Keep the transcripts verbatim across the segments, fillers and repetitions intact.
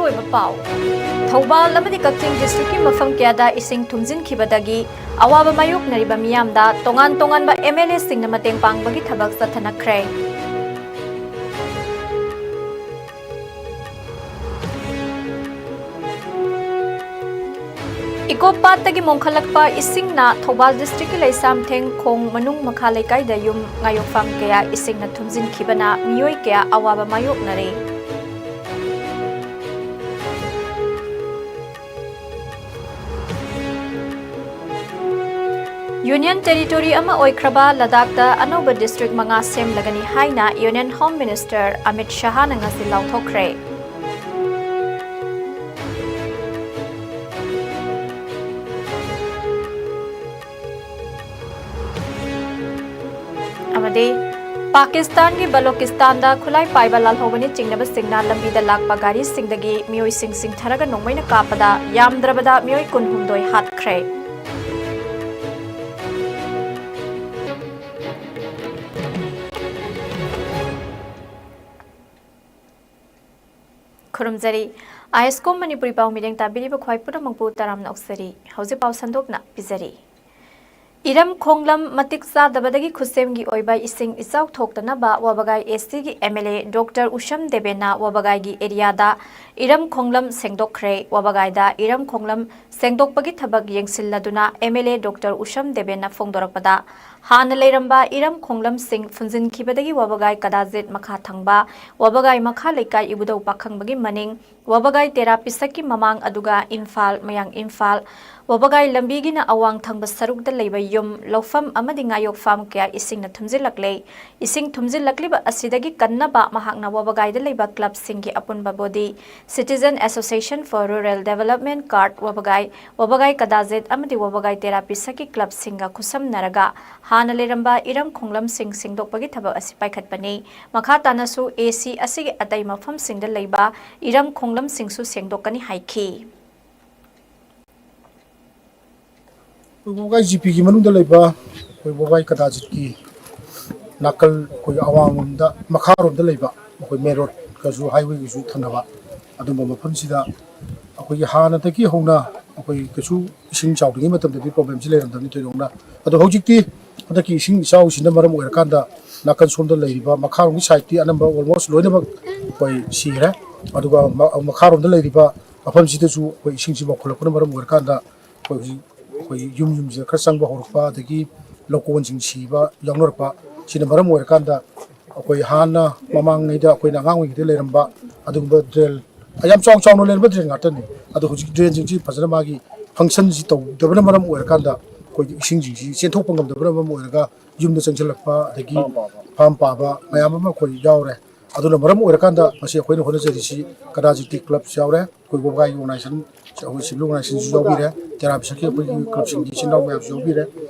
ꯑꯣꯏꯕ ꯄꯥꯎ꯫ ꯊꯧꯕꯥꯜ ꯑꯃꯗꯤ ꯀꯛꯆꯤꯡ districtꯀꯤ ꯃꯐꯝ ꯀꯌꯥꯗ ꯏꯁꯤꯡ ꯊꯨꯝꯖꯤꯟꯈꯤꯕꯗꯒꯤ ꯑꯋꯥꯕ ꯃꯥꯌꯣꯛꯅꯔꯤꯕ ꯃꯤꯌꯥꯝꯗ ꯇꯣꯉꯥꯟ ꯇꯣꯉꯥꯟꯕ MLAꯁꯤꯡꯅ ꯃꯇꯦꯡ ꯄꯥꯡꯕꯒꯤ ꯊꯕꯛ ꯆꯠꯊꯅꯈ꯭ꯔꯦ꯫ ꯏꯀꯣ ꯄꯥꯠꯇꯒꯤ ꯃꯣꯡꯈꯠꯂꯛꯄ ꯏꯁꯤꯡꯅ ꯊꯧꯕꯥꯜ districtꯀꯤ ꯂꯩꯁꯥꯝꯊꯦꯡ ꯈꯣꯡ ꯃꯅꯨꯡ ꯃꯈꯥ ꯂꯩꯀꯥꯏꯗ ꯌꯨꯝ ꯉꯥꯌꯣꯛꯐꯝ ꯀꯌꯥ ꯏꯁꯤꯡꯅ ꯊꯨꯝꯖꯤꯟꯈꯤꯕꯅ ꯃꯤꯑꯣꯏ ꯀꯌꯥ ꯑꯋꯥꯕ ꯃꯥꯌꯣꯛꯅꯔꯦ꯫ Union Territory ꯑꯃ ꯑꯣꯏꯈ꯭ꯔꯕ ꯂꯗꯥꯈꯇ ꯑꯅꯧꯕ district ꯃꯉꯥ ꯁꯦꯝꯂꯒꯅꯤ ꯍꯥꯏꯅ Union Home Minister ꯑꯃꯤꯠ ꯁꯍꯥꯅ ꯉꯁꯤ ꯂꯥꯎꯊꯣꯛꯈ꯭ꯔꯦ꯫ ꯑꯃꯗꯤ ꯄꯥꯀꯤꯁꯇꯥꯟꯒꯤ ꯕꯂꯣꯀꯤꯁꯇꯥꯟꯗ ꯈꯨꯠꯂꯥꯏ ꯄꯥꯏꯕ ꯂꯥꯜꯍꯧꯕꯅꯤ ꯆꯤꯡꯅꯕꯁꯤꯡꯅ ꯂꯝꯕꯤꯗ ꯂꯥꯛꯄ ꯒꯥꯔꯤꯁꯤꯡꯗꯒꯤ ꯃꯤꯑꯣꯏꯁꯤꯡ ꯆꯤꯡꯊꯔꯒ ꯅꯣꯡꯃꯩꯅ ꯀꯥꯞꯄꯗ ꯌꯥꯝꯗ꯭ꯔꯕꯗ ꯃꯤꯑꯣꯏ ꯀꯨꯟꯍꯨꯝꯗꯣꯏ ꯍꯥꯠꯈ꯭ꯔꯦ꯫ ꯈꯨꯔꯨꯝꯖꯔꯤ꯫ ISCOM ꯃꯅꯤꯄꯨꯔꯤ ꯄꯥꯎ ꯃꯤꯠꯌꯦꯡ ꯇꯥꯕꯤꯔꯤꯕ ꯈ꯭ꯋꯥꯏ ꯄꯨꯝꯅꯃꯛꯄꯨ ꯇꯔꯥꯝꯅ ꯑꯣꯛꯆꯔꯤ꯫ ꯍꯧꯖꯤꯛ ꯄꯥꯎ ꯁꯟꯗꯣꯛꯅ ꯄꯤꯖꯔꯤ꯫ ꯏꯔꯝ ꯈꯣꯡꯂꯝ ꯃꯇꯤꯛ ꯆꯥꯗꯕꯗꯒꯤ ꯈꯨꯠꯁꯦꯝꯒꯤ ꯑꯣꯏꯕ ꯏꯁꯤꯡ ꯏꯆꯥꯎ ꯊꯣꯛꯇꯅꯕ ꯋꯥꯕꯒꯥꯏ ACꯒꯤ MLA Doctor ꯎꯁꯝ ꯗꯦꯕꯦꯟꯅ ꯋꯥꯕꯒꯥꯏꯒꯤ areaꯗ ꯏꯔꯝ ꯈꯣꯡꯂꯝ ꯁꯦꯡꯗꯣꯛꯈ꯭ꯔꯦ꯫ ꯋꯥꯕꯒꯥꯏꯗ ꯏꯔꯝ ꯈꯣꯡꯂꯝ ꯁꯦꯡꯗꯣꯛꯄꯒꯤ ꯊꯕꯛ ꯌꯦꯡꯁꯤꯜꯂꯗꯨꯅ MLA Doctor ꯎꯁꯝ ꯗꯦꯕꯦꯟꯅ ꯐꯣꯡꯗꯣꯔꯛꯄꯗ, ꯍꯥꯟꯅ ꯂꯩꯔꯝꯕ ꯏꯔꯝ ꯈꯣꯡꯂꯝꯁꯤꯡ ꯐꯨꯟꯖꯤꯟꯈꯤꯕꯗꯒꯤ ꯋꯥꯕꯒꯥꯏ ꯀꯗꯥꯖꯤꯠ ꯃꯈꯥ ꯊꯪꯕ, ꯋꯥꯕꯒꯥꯏ ꯃꯈꯥ ꯂꯩꯀꯥꯏ ꯏꯕꯨꯙꯧ ꯄꯥꯈꯪꯕꯒꯤ ꯃꯅꯤꯡ, ꯋꯥꯕꯒꯥꯏ ꯇꯦꯔꯥ ꯄꯤꯁꯛꯀꯤ ꯃꯃꯥꯡ, ꯑꯗꯨꯒ ꯏꯝꯐꯥꯜ, ꯃꯌꯥꯡ ꯏꯝꯐꯥꯜ, ꯋꯥꯕꯒꯥꯏ ꯂꯝꯕꯤꯒꯤꯅ ꯑꯋꯥꯡ ꯊꯪꯕ ꯁꯔꯨꯛꯇ ꯂꯩꯕ ꯌꯨꯝ, ꯂꯧꯐꯝ ꯑꯃꯗꯤ ꯉꯥꯌꯣꯛ ꯐꯥꯝ ꯀꯌꯥ ꯏꯁꯤꯡꯅ ꯊꯨꯝꯖꯤꯜꯂꯛꯂꯦ꯫ ꯏꯁꯤꯡ ꯊꯨꯝꯖꯤꯜꯂꯛꯂꯤꯕ ꯑꯁꯤꯗꯒꯤ ꯀꯟꯅꯕ ꯃꯍꯥꯛꯅ ꯋꯥꯕꯒꯥꯏꯗ ꯂꯩꯕ clubꯁꯤꯡꯒꯤ ꯑꯄꯨꯟꯕ body, Citizen Association for Rural Development card ꯋꯥꯕꯒꯥꯏ, ꯋꯥꯕꯒꯥꯏ ꯀꯗꯥꯖꯦꯠ ꯑꯃꯗꯤ ꯋꯥꯕꯒꯥꯏ ꯇꯦꯔꯥ ꯄꯤꯁꯛꯀꯤ clubꯁꯤꯡꯒ ꯈꯨꯠꯁꯝꯅꯔꯒ ꯍꯥꯟꯅ ꯂꯩꯔꯝꯕ ꯏꯔꯝ ꯈꯣꯡꯂꯝꯁꯤꯡ ꯁꯦꯡꯗꯣꯛꯄꯒꯤ ꯊꯕꯛ ꯑꯁꯤ ꯄꯥꯏꯈꯠꯄꯅꯤ꯫ ꯃꯈꯥ ꯇꯥꯅꯁꯨ AC ꯑꯁꯤꯒꯤ ꯑꯇꯩ ꯃꯐꯝꯁꯤꯡꯗ ꯂꯩꯕ ꯏꯔꯝ ꯈꯣꯡꯂꯝꯁꯤꯡꯁꯨ ꯁꯦꯡꯗꯣꯛꯀꯅꯤ ꯍꯥꯏꯈꯤ꯫ ꯑꯩꯈꯣꯏ ꯋꯥꯕꯒꯥꯏ GPꯒꯤ ꯃꯅꯨꯡꯗ ꯂꯩꯕ ꯑꯩꯈꯣꯏ ꯋꯥꯕꯒꯥꯏ ꯀꯗꯥꯖꯤꯠꯀꯤ ꯅꯥꯀꯜ ꯑꯩꯈꯣꯏ ꯑꯋꯥꯡꯂꯣꯝꯗ, ꯃꯈꯥꯔꯣꯝꯗ ꯂꯩꯕ ꯑꯩꯈꯣꯏ main roadꯀꯁꯨ highwayꯒꯁꯨ ꯊꯪꯅꯕ ꯑꯗꯨꯝꯕ ꯃꯐꯝꯁꯤꯗ ꯑꯩꯈꯣꯏꯒꯤ ꯍꯥꯟꯅꯗꯒꯤ ꯍꯧꯅ ꯑꯩꯈꯣꯏ ꯀꯩꯁꯨ ꯏꯁꯤꯡ ꯆꯥꯎꯗ꯭ꯔꯤꯉꯩ ꯃꯇꯝꯗꯗꯤ problemꯁꯤ ꯂꯩꯔꯝꯗꯕꯅꯤ ꯊꯣꯏꯗꯣꯛꯅ꯫ ꯑꯗꯣ ꯍꯧꯖꯤꯛꯇꯤ ꯍꯟꯗꯛꯀꯤ ꯏꯁꯤꯡ ꯏꯆꯥꯎꯁꯤꯅ ꯃꯔꯝ ꯑꯣꯏꯔꯀꯥꯟꯗ ꯅꯥꯀꯟ ꯁꯣꯝꯗ ꯂꯩꯔꯤꯕ ꯃꯈꯥꯔꯣꯝꯒꯤ sideꯇꯤ ꯑꯅꯝꯕ almost ꯂꯣꯏꯅꯃꯛ ꯑꯩꯈꯣꯏ ꯁꯤꯈ꯭ꯔꯦ꯫ ꯑꯗꯨꯒ ꯃ-, ꯃꯈꯥꯔꯣꯝꯗ ꯂꯩꯔꯤꯕ ꯃꯐꯝꯁꯤꯗꯁꯨ ꯑꯩꯈꯣꯏ ꯏꯁꯤꯡꯁꯤ ꯃꯧꯈꯠꯂꯛꯄꯅ ꯃꯔꯝ ꯑꯣꯏꯔꯀꯥꯟꯗ ꯑꯩꯈꯣꯏ ꯍꯧꯖꯤꯛ ꯑꯩꯈꯣꯏ ꯌꯨꯝ ꯌꯨꯝꯁꯤꯗ ꯈꯔ ꯆꯪꯕ ꯍꯧꯔꯛꯄ, ꯑꯗꯒꯤ ꯂꯧꯀꯣꯟꯁꯤꯡ ꯁꯤꯕ ꯌꯥꯎꯅꯔꯛꯄ, ꯁꯤꯅ ꯃꯔꯝ ꯑꯣꯏꯔꯀꯥꯟꯗ ꯑꯩꯈꯣꯏ ꯍꯥꯟꯅ ꯃꯃꯥꯡꯉꯩꯗ ꯑꯩꯈꯣꯏꯅ ꯑꯉꯥꯡ ꯑꯣꯏꯔꯤꯉꯩꯗ ꯂꯩꯔꯝꯕ ꯑꯗꯨꯒꯨꯝꯕ drain, ꯌꯥꯝ ꯆꯥꯎ ꯆꯥꯎꯅ ꯂꯩꯔꯝꯕ drain ꯉꯥꯛꯇꯅꯤ꯫ ꯑꯗꯣ ꯍꯧꯖꯤꯛ drainꯁꯤꯡꯁꯤ ꯐꯖꯅ ꯃꯥꯒꯤ functionꯁꯤ ꯇꯧꯗꯕꯅ ꯃꯔꯝ ꯑꯣꯏꯔꯀꯥꯟꯗ ꯑꯩꯈꯣꯏꯒꯤ ꯏꯁꯤꯡꯁꯤꯡꯁꯤ ꯆꯦꯟꯊꯣꯛꯄ ꯉꯝꯗꯕꯅ ꯃꯔꯝ ꯑꯣꯏꯔꯒ ꯌꯨꯝꯗ ꯆꯪꯁꯤꯜꯂꯛꯄ, ꯑꯗꯒꯤ ꯐꯥꯝ ꯄꯥꯕ ꯃꯌꯥꯝ ꯑꯃ ꯑꯩꯈꯣꯏ ꯌꯥꯎꯔꯦ꯫ ꯑꯗꯨꯅ ꯃꯔꯝ ꯑꯣꯏꯔꯀꯥꯟꯗ ꯉꯁꯤ ꯑꯩꯈꯣꯏꯅ ꯍꯣꯠꯅꯖꯔꯤꯁꯤ ꯀꯅꯥꯖꯤꯠꯀꯤ clubꯁꯨ ꯌꯥꯎꯔꯦ, ꯑꯩꯈꯣꯏ ꯒꯣꯕꯥꯏꯒꯤ organization, ꯑꯩꯈꯣꯏ civil organizationꯁꯨ ꯌꯥꯎꯕꯤꯔꯦ, ꯇꯦꯔꯥ ꯕꯤꯁꯛꯀꯤ ꯑꯩꯈꯣꯏꯒꯤ clubꯁꯤꯡꯒꯤ ꯏꯆꯤꯟ ꯏꯅꯥꯎ ꯃꯌꯥꯝꯁꯨ ꯌꯥꯎꯕꯤꯔꯦ꯫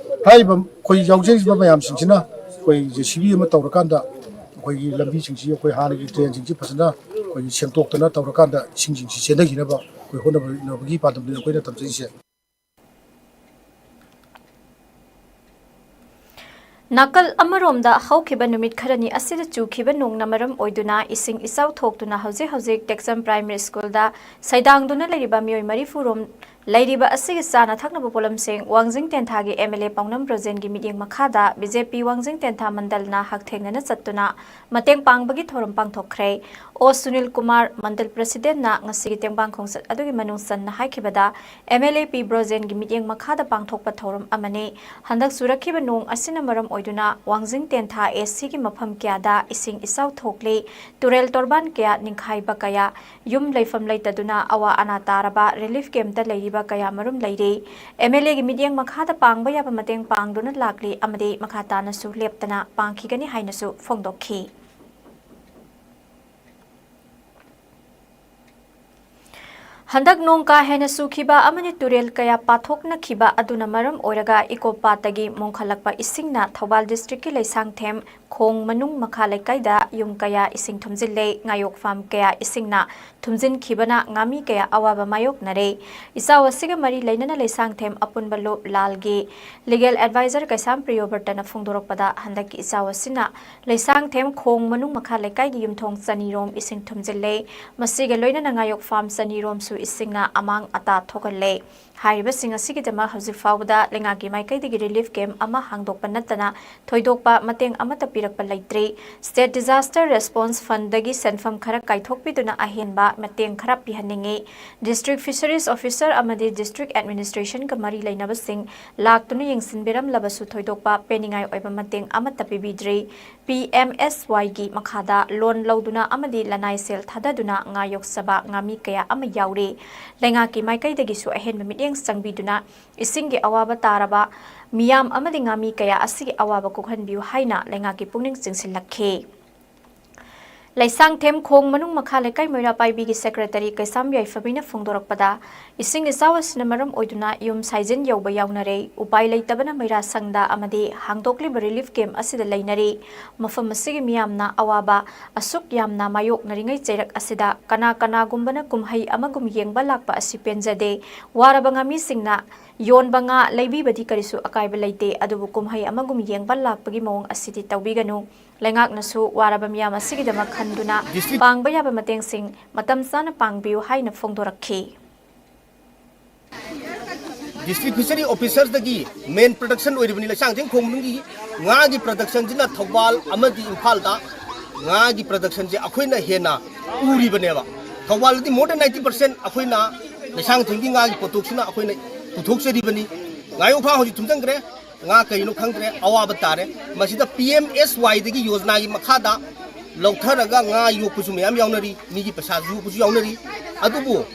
ꯍꯥꯏꯔꯤꯕ ꯑꯩꯈꯣꯏ ꯌꯥꯎꯖꯔꯤꯕ ꯃꯌꯥꯝꯁꯤꯡꯁꯤꯅ ꯑꯩꯈꯣꯏ JCB ꯑꯃ ꯇꯧꯔꯀꯥꯟꯗ ꯑꯩꯈꯣꯏꯒꯤ ꯂꯝꯕꯤꯁꯤꯡꯁꯤ ꯑꯩꯈꯣꯏ ꯍꯥꯟꯅꯒꯤ drainꯁꯤꯡꯁꯤ ꯐꯖꯅ ꯑꯩꯈꯣꯏꯒꯤ ꯁꯦꯡꯗꯣꯛꯇꯅ ꯇꯧꯔꯀꯥꯟꯗ ꯏꯁꯤꯡꯁꯤꯡꯁꯤ ꯆꯦꯟꯊꯈꯤꯅꯕ ꯑꯩꯈꯣꯏ ꯍꯣꯠꯅꯕꯒꯤ ꯄꯥꯟꯗꯝꯗꯨꯅꯤ ꯑꯩꯈꯣꯏꯅ ꯇꯝꯖꯔꯤꯁꯦ꯫ ꯅꯥꯀꯜ ꯑꯃꯔꯣꯝꯗ, ꯍꯧꯈꯤꯕ ꯅꯨꯃꯤꯠ ꯈꯔꯅꯤ ꯑꯁꯤꯗ ꯆꯨꯈꯤꯕ ꯅꯣꯡꯅ ꯃꯔꯝ ꯑꯣꯏꯗꯨꯅ ꯏꯁꯤꯡ ꯏꯆꯥꯎ ꯊꯣꯛꯇꯨꯅ ꯍꯧꯖꯤꯛ ꯍꯧꯖꯤꯛ ꯇꯦꯛꯆꯝ Primary Schoolꯗ ꯁꯩꯗꯥꯡꯗꯨꯅ ꯂꯩꯔꯤꯕ ꯃꯤꯑꯣꯏ ꯃꯔꯤꯐꯨ ꯔꯣꯝ ꯂꯩꯔꯤꯕ ꯑꯁꯤꯒꯤ ꯆꯥꯅ ꯊꯛꯅꯕ ꯄꯣꯠꯂꯝꯁꯤꯡ ꯋꯥꯡꯖꯤꯡ ꯇꯦꯟꯊꯥꯒꯤ MLA ꯄꯥꯎꯅꯝ ꯕ꯭ꯔꯣꯖꯦꯟꯒꯤ ꯃꯤꯠꯌꯦꯡ ꯃꯈꯥꯗ BJP ꯋꯥꯡꯖꯤꯡ ꯇꯦꯟꯊꯥ ꯃꯟꯗꯜꯅ ꯍꯛꯊꯦꯡꯅꯅ ꯆꯠꯇꯨꯅ ꯃꯇꯦꯡ ꯄꯥꯡꯕꯒꯤ ꯊꯧꯔꯝ ꯄꯥꯡꯊꯣꯛꯈ꯭ꯔꯦ꯫ ꯑꯣ ꯁꯨꯅꯤꯜ ꯀꯨꯃꯥꯔ, ꯃꯟꯗꯜ Presidentꯅ ꯉꯁꯤꯒꯤ ꯇꯦꯡꯕꯥꯡ ꯈꯣꯡꯆꯠ ꯑꯗꯨꯒꯤ ꯃꯅꯨꯡ ꯆꯟꯅ ꯍꯥꯏꯈꯤꯕꯗ, MLA ꯄꯤ ꯕ꯭ꯔꯣꯖꯦꯟꯒꯤ ꯃꯤꯠꯌꯦꯡ ꯃꯈꯥꯗ ꯄꯥꯡꯊꯣꯛꯄ ꯊꯧꯔꯝ ꯑꯃꯅꯤ꯫ ꯍꯟꯗꯛ ꯆꯨꯔꯛꯈꯤꯕ ꯅꯣꯡ ꯑꯁꯤꯅ ꯃꯔꯝ ꯑꯣꯏꯗꯨꯅ ꯋꯥꯡꯖꯤꯡ ꯇꯦꯟꯊꯥ ACꯒꯤ ꯃꯐꯝ ꯀꯌꯥꯗ ꯏꯁꯤꯡ ꯏꯆꯥꯎ ꯊꯣꯛꯂꯤ꯫ ꯇꯨꯔꯦꯜ ꯇꯣꯔꯕꯥꯟ ꯀꯌꯥ ꯅꯤꯡꯈꯥꯏꯕ ꯀꯌꯥ, ꯌꯨꯝ ꯂꯩꯐꯝ ꯂꯩꯇꯗꯨꯅ ꯑꯋꯥ ꯑꯅꯥ ꯇꯥꯔꯕ relief campꯇ ꯂꯩꯔꯤꯕ ꯀꯌꯥ ꯃꯔꯨꯝ ꯂꯩꯔꯤ꯫ MLAꯒꯤ ꯃꯤꯠꯌꯦꯡ ꯃꯈꯥꯗ ꯄꯥꯡꯕ ꯌꯥꯕ ꯃꯇꯦꯡ ꯄꯥꯡꯗꯨꯅ ꯂꯥꯛꯂꯤ ꯑꯃꯗꯤ ꯃꯈꯥ ꯇꯥꯅꯁꯨ ꯂꯦꯞꯇꯅ ꯄꯥꯡꯈꯤꯒꯅꯤ ꯍꯥꯏꯅꯁꯨ ꯐꯣꯡꯗꯣꯛꯈꯤ꯫ ꯍꯟꯗꯛ ꯅꯣꯡ ꯀꯥ ꯍꯦꯟꯅ ꯆꯨꯈꯤꯕ ꯑꯃꯗꯤ ꯇꯨꯔꯦꯜ ꯀꯌꯥ ꯄꯥꯊꯣꯛꯅꯈꯤꯕ ꯑꯗꯨꯅ ꯃꯔꯝ ꯑꯣꯏꯔꯒ ꯏꯀꯣ ꯄꯥꯠꯇꯒꯤ ꯃꯣꯡꯈꯠꯂꯛꯄ ꯏꯁꯤꯡꯅ ꯊꯧꯕꯥꯜ district ꯀꯤ ꯂꯩꯁꯥꯡꯊꯦꯝ ꯈꯣꯡ ꯃꯅꯨꯡ ꯃꯈꯥ ꯂꯩꯀꯥꯏꯗ ꯌꯨꯝ ꯀꯌꯥ ꯏꯁꯤꯡ ꯊꯨꯝꯖꯤꯜꯂꯦ꯫ ꯉꯥꯌꯣꯛ farm ꯀꯌꯥ ꯏꯁꯤꯡꯅ ꯊꯨꯝꯖꯤꯟꯈꯤꯕꯅ ꯉꯥꯃꯤ ꯀꯌꯥ ꯑꯋꯥꯕ ꯃꯥꯌꯣꯛꯅꯔꯦ꯫ ꯏꯆꯥꯎ ꯑꯁꯤꯒ ꯃꯔꯤ ꯂꯩꯅꯅ ꯂꯩꯁꯥꯡꯊꯦꯝ ꯑꯄꯨꯟꯕ ꯂꯨꯞ ꯂꯥꯜꯒꯤ legal advisor ꯀꯩꯁꯥꯝ ꯄ꯭ꯔꯤꯌꯣꯕ꯭ꯔꯇꯅ ꯐꯣꯡꯗꯣꯔꯛꯄꯗ, ꯍꯟꯗꯛꯀꯤ ꯏꯆꯥꯎ ꯑꯁꯤꯅ ꯂꯩꯁꯥꯡꯊꯦꯝ ꯈꯣꯡ ꯃꯅꯨꯡ ꯃꯈꯥ ꯂꯩꯀꯥꯏꯒꯤ ꯌꯨꯝꯊꯣꯡ ꯆꯅꯤꯔꯣꯝ ꯏꯁꯤꯡ ꯊꯨꯝꯖꯤꯜꯂꯦ꯫ ꯃꯁꯤꯒ ꯂꯣꯏꯅꯅ ꯉꯥꯌꯣꯛ farm ꯆꯅꯤꯔꯣꯝꯁꯨ ꯏꯁꯤꯡꯅ ꯑꯃꯥꯡ ꯑꯇꯥ ꯊꯣꯛꯍꯜꯂꯦ꯫ ꯍꯥꯏꯔꯤꯕꯁꯤꯡ ꯑꯁꯤꯒꯤꯗꯃꯛ ꯍꯧꯖꯤꯛ ꯐꯥꯎꯕꯗ ꯂꯩꯉꯥꯛꯀꯤ ꯃꯥꯏꯀꯩꯗꯒꯤ relief camp ꯑꯃ ꯍꯥꯡꯗꯣꯛꯄ ꯅꯠꯇꯅ ꯊꯣꯏꯗꯣꯛꯄ ꯃꯇꯦꯡ ꯑꯃꯠꯇ ꯄꯤꯔꯛꯄ ꯂꯩꯇ꯭ꯔꯤ꯫ State Disaster Response Fund ꯗꯒꯤ ꯁꯦꯟꯐꯝ ꯈꯔ ꯀꯥꯏꯊꯣꯛꯄꯤꯗꯨꯅ ꯑꯍꯦꯟꯕ ꯃꯇꯦꯡ ꯈꯔ ꯄꯤꯍꯟꯅꯤꯡꯏ꯫ District Fisheries Officer ꯑꯃꯗꯤ district administration ꯒ ꯃꯔꯤ ꯂꯩꯅꯕꯁꯤꯡ ꯂꯥꯛꯇꯨꯅ ꯌꯦꯡꯁꯤꯟꯕꯤꯔꯝꯂꯕꯁꯨ ꯊꯣꯏꯗꯣꯛꯄ ꯄꯦꯟꯅꯤꯡꯉꯥꯏ ꯑꯣꯏꯕ ꯃꯇꯦꯡ ꯑꯃꯠꯇ ꯄꯤꯕꯤꯗ꯭ꯔꯤ꯫ P M S Y ꯒꯤ ꯃꯈꯥꯗ loan ꯂꯧꯗꯨꯅ ꯑꯃꯗꯤ ꯂꯅꯥꯏ ꯁꯦꯜ ꯊꯥꯗꯗꯨꯅ ꯉꯥ ꯌꯣꯛꯆꯕ ꯉꯥꯃꯤ ꯀꯌꯥ ꯑꯃ ꯌꯥꯎꯔꯤ꯫ ꯂꯩꯉꯥꯛꯀꯤ ꯃꯥꯏꯀꯩꯗꯒꯤꯁꯨ ꯑꯍꯦꯟꯕ ꯃꯤꯠꯌꯦꯡ ꯆꯪꯕꯤꯗꯨꯅ ꯏꯁꯤꯡꯒꯤ ꯑꯋꯥꯕ ꯇꯥꯔꯕ ꯃꯤꯌꯥꯝ ꯑꯃꯗꯤ ꯉꯥꯃꯤ ꯀꯌꯥ ꯑꯁꯤꯒꯤ ꯑꯋꯥꯕ ꯀꯣꯛꯍꯟꯕꯤꯌꯨ ꯍꯥꯏꯅ ꯂꯩꯉꯥꯛꯀꯤ ꯄꯨꯛꯅꯤꯡ ꯆꯤꯡꯁꯤꯜꯂꯛꯈꯤ꯫ ꯂꯩꯁꯥꯡꯊꯦꯝ ꯈꯣꯡ ꯃꯅꯨꯡ ꯃꯈꯥ ꯂꯩꯀꯥꯏ ꯃꯩꯔꯥ ꯄꯥꯏꯕꯤꯒꯤ secretary ꯀꯩꯁꯥꯝ ꯌꯥꯏꯐꯕꯤꯅ ꯐꯣꯡꯗꯣꯔꯛꯄꯗ, ꯏꯁꯤꯡ ꯏꯆꯥꯎ ꯑꯁꯤꯅ ꯃꯔꯝ ꯑꯣꯏꯗꯨꯅ ꯌꯨꯝ ꯁꯥꯏꯖꯤꯟ ꯌꯧꯕ ꯌꯥꯎꯅꯔꯦ꯫ ꯎꯄꯥꯏ ꯂꯩꯇꯕꯅ ꯃꯩꯔꯥ ꯁꯪꯗ ꯑꯃꯗꯤ ꯍꯥꯡꯗꯣꯛꯂꯤꯕ relief camp ꯑꯁꯤꯗ ꯂꯩꯅꯔꯤ꯫ ꯃꯐꯝ ꯑꯁꯤꯒꯤ ꯃꯤꯌꯥꯝꯅ ꯑꯋꯥꯕ ꯑꯁꯨꯛ ꯌꯥꯝꯅ ꯃꯥꯌꯣꯛꯅꯔꯤꯉꯩ ꯆꯩꯔꯛ ꯑꯁꯤꯗ ꯀꯅꯥ ꯀꯅꯥꯒꯨꯝꯕꯅ ꯀꯨꯝꯍꯩ ꯑꯃꯒꯨꯝ ꯌꯦꯡꯕ ꯂꯥꯛꯄ ꯑꯁꯤ ꯄꯦꯟꯖꯗꯦ꯫ ꯋꯥꯔꯕ ꯉꯥꯃꯤꯁꯤꯡꯅ ꯌꯣꯟꯕ ꯉꯥ ꯂꯩꯕꯤꯕꯗꯤ ꯀꯔꯤꯁꯨ ꯑꯀꯥꯏꯕ ꯂꯩꯇꯦ, ꯑꯗꯨꯕꯨ ꯀꯨꯝꯍꯩ ꯑꯃꯒꯨꯝ ꯌꯦꯡꯕ ꯂꯥꯛꯄꯒꯤ ꯃꯑꯣꯡ ꯑꯁꯤꯗꯤ ꯇꯧꯕꯤꯒꯅꯨ꯫ ꯂꯩꯉꯥꯛꯅꯁꯨ ꯋꯥꯔꯕ ꯃꯤꯌꯥꯝ ꯑꯁꯤꯒꯤꯗꯃꯛ ꯈꯟꯗꯨꯅ ꯄꯥꯡꯕ ꯌꯥꯕ ꯃꯇꯦꯡꯁꯤꯡ ꯃꯇꯝ ꯆꯥꯅ ꯄꯥꯡꯕꯤꯌꯨ ꯍꯥꯏꯅ ꯐꯣꯡꯗꯣꯔꯛꯈꯤ꯫ District Fishery Officer ꯗꯒꯤ main production ꯑꯣꯏꯔꯤꯕꯅꯤ ꯂꯩꯁꯥꯡꯊꯦꯝ ꯈꯣꯡ ꯃꯅꯨꯡꯒꯤ ꯉꯥꯒꯤ production ꯁꯤꯅ ꯊꯧꯕꯥꯜ ꯑꯃꯗꯤ ꯏꯝꯐꯥꯜꯗ ꯉꯥꯒꯤ production ꯁꯦ ꯑꯩꯈꯣꯏꯅ ꯍꯦꯟꯅ ꯎꯔꯤꯕꯅꯦꯕ꯫ ꯊꯧꯕꯥꯜꯗꯗꯤ more than ninety percent ꯑꯩꯈꯣꯏꯅ ꯂꯩꯁꯥꯡꯊꯦꯝꯒꯤ ꯉꯥꯒꯤ ꯄꯣꯠꯊꯣꯛꯁꯤꯅ ꯑꯩꯈꯣꯏꯅ ꯄꯨꯊꯣꯛꯆꯔꯤꯕꯅꯤ꯫ ꯉꯥꯌꯣꯛ farm ꯍꯧꯖꯤꯛ ꯊꯨꯝꯖꯤꯟꯈ꯭ꯔꯦ, ꯉꯥ ꯀꯩꯅꯣ ꯈꯪꯗ꯭ꯔꯦ, ꯑꯋꯥꯕ ꯇꯥꯔꯦ꯫ ꯃꯁꯤꯗ P M S Y ꯗꯒꯤ ꯌꯣꯖꯅꯥꯒꯤ ꯃꯈꯥꯗ ꯂꯧꯊꯔꯒ ꯉꯥ ꯌꯣꯛꯄꯁꯨ ꯃꯌꯥꯝ ꯌꯥꯎꯅꯔꯤ, ꯃꯤꯒꯤ ꯄꯩꯁꯥ ꯌꯣꯛꯄꯁꯨ ꯌꯥꯎꯅꯔꯤ꯫ ꯑꯗꯨꯕꯨ